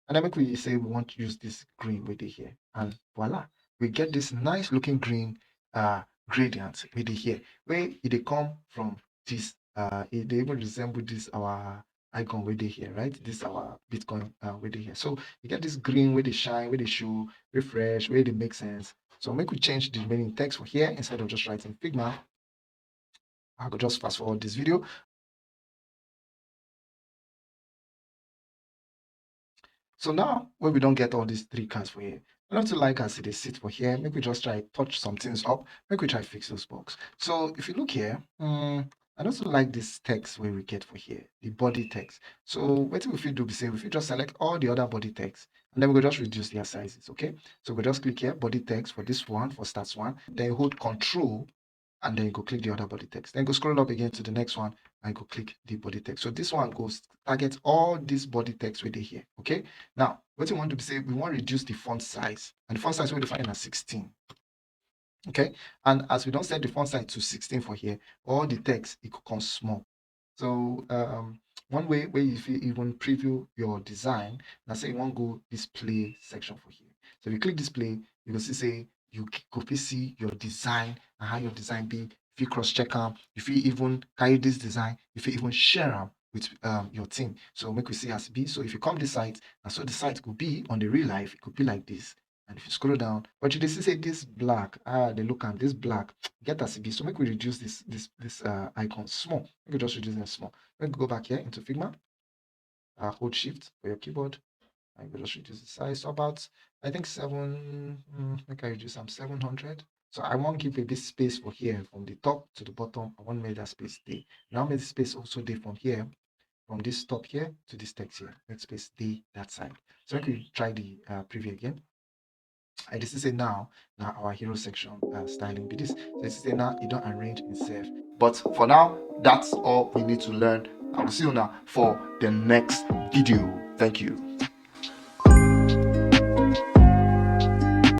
and then make we say we want to use this green wey dey here, and voila, we get this nice looking green, uh, gradient wey dey here, wey e dey come from this, uh, e dey even resemble this our icon wey dey here, right? This our Bitcoin, uh, wey dey here. So you get this green wey dey shine, wey dey show, refresh, wey dey make sense. So make we change the remaining text for here. Instead of just writing Figma, I go just fast forward this video. So now, when we don get all these three cards for here, I no too like as e dey sit for here. Make we just try touch some things up. Make we try fix those bugs. So if you look here, mm, I no too like this text wey we get for here, the body text. So wetin we fit do be say we fit just select all the other body text And then we go just reduce their sizes, okay? So we go just click here, body text for this one, for stats one. Then you hold control, and then you go click the other body text. Then go scroll up again to the next one, and go click the body text. So this one goes target all this body text wey dey here, okay? Now, what we want to say, we want to reduce the font size. And the font size wey we find na sixteen. Okay, and as we don set the font size to sixteen for here, all the text, e go come small. So um, one way wey you fit even preview your design na say you wan go display section for here. So if you click display, you go see say you c- go fit see your design and how your design be. You fit cross check am. You fit even carry this design. You fit even share am with um, your team. So make we see as e be. So if you come this site, and so the site could be on the real life, it could be like this. And if you scroll down, but you dey see say this black, ah, dey look am, this black, get as e be. So make we reduce this this this uh, icon small. Make we just reduce them small. Make we go back here into Figma. Uh, hold Shift for your keyboard. And you go just reduce the size. So about, I think seven. Mm, make I reduce am seven hundred. So I wan give a bit space for here from the top to the bottom. I wan make that space dey. Now make the space also dey from here, from this top here to this text here. Make space dey that side. So make we try the uh, preview again. I just say now, now our hero section uh, styling be this. So it's say now it don't arrange itself. But for now, that's all we need to learn. I will see you now for the next video. Thank you.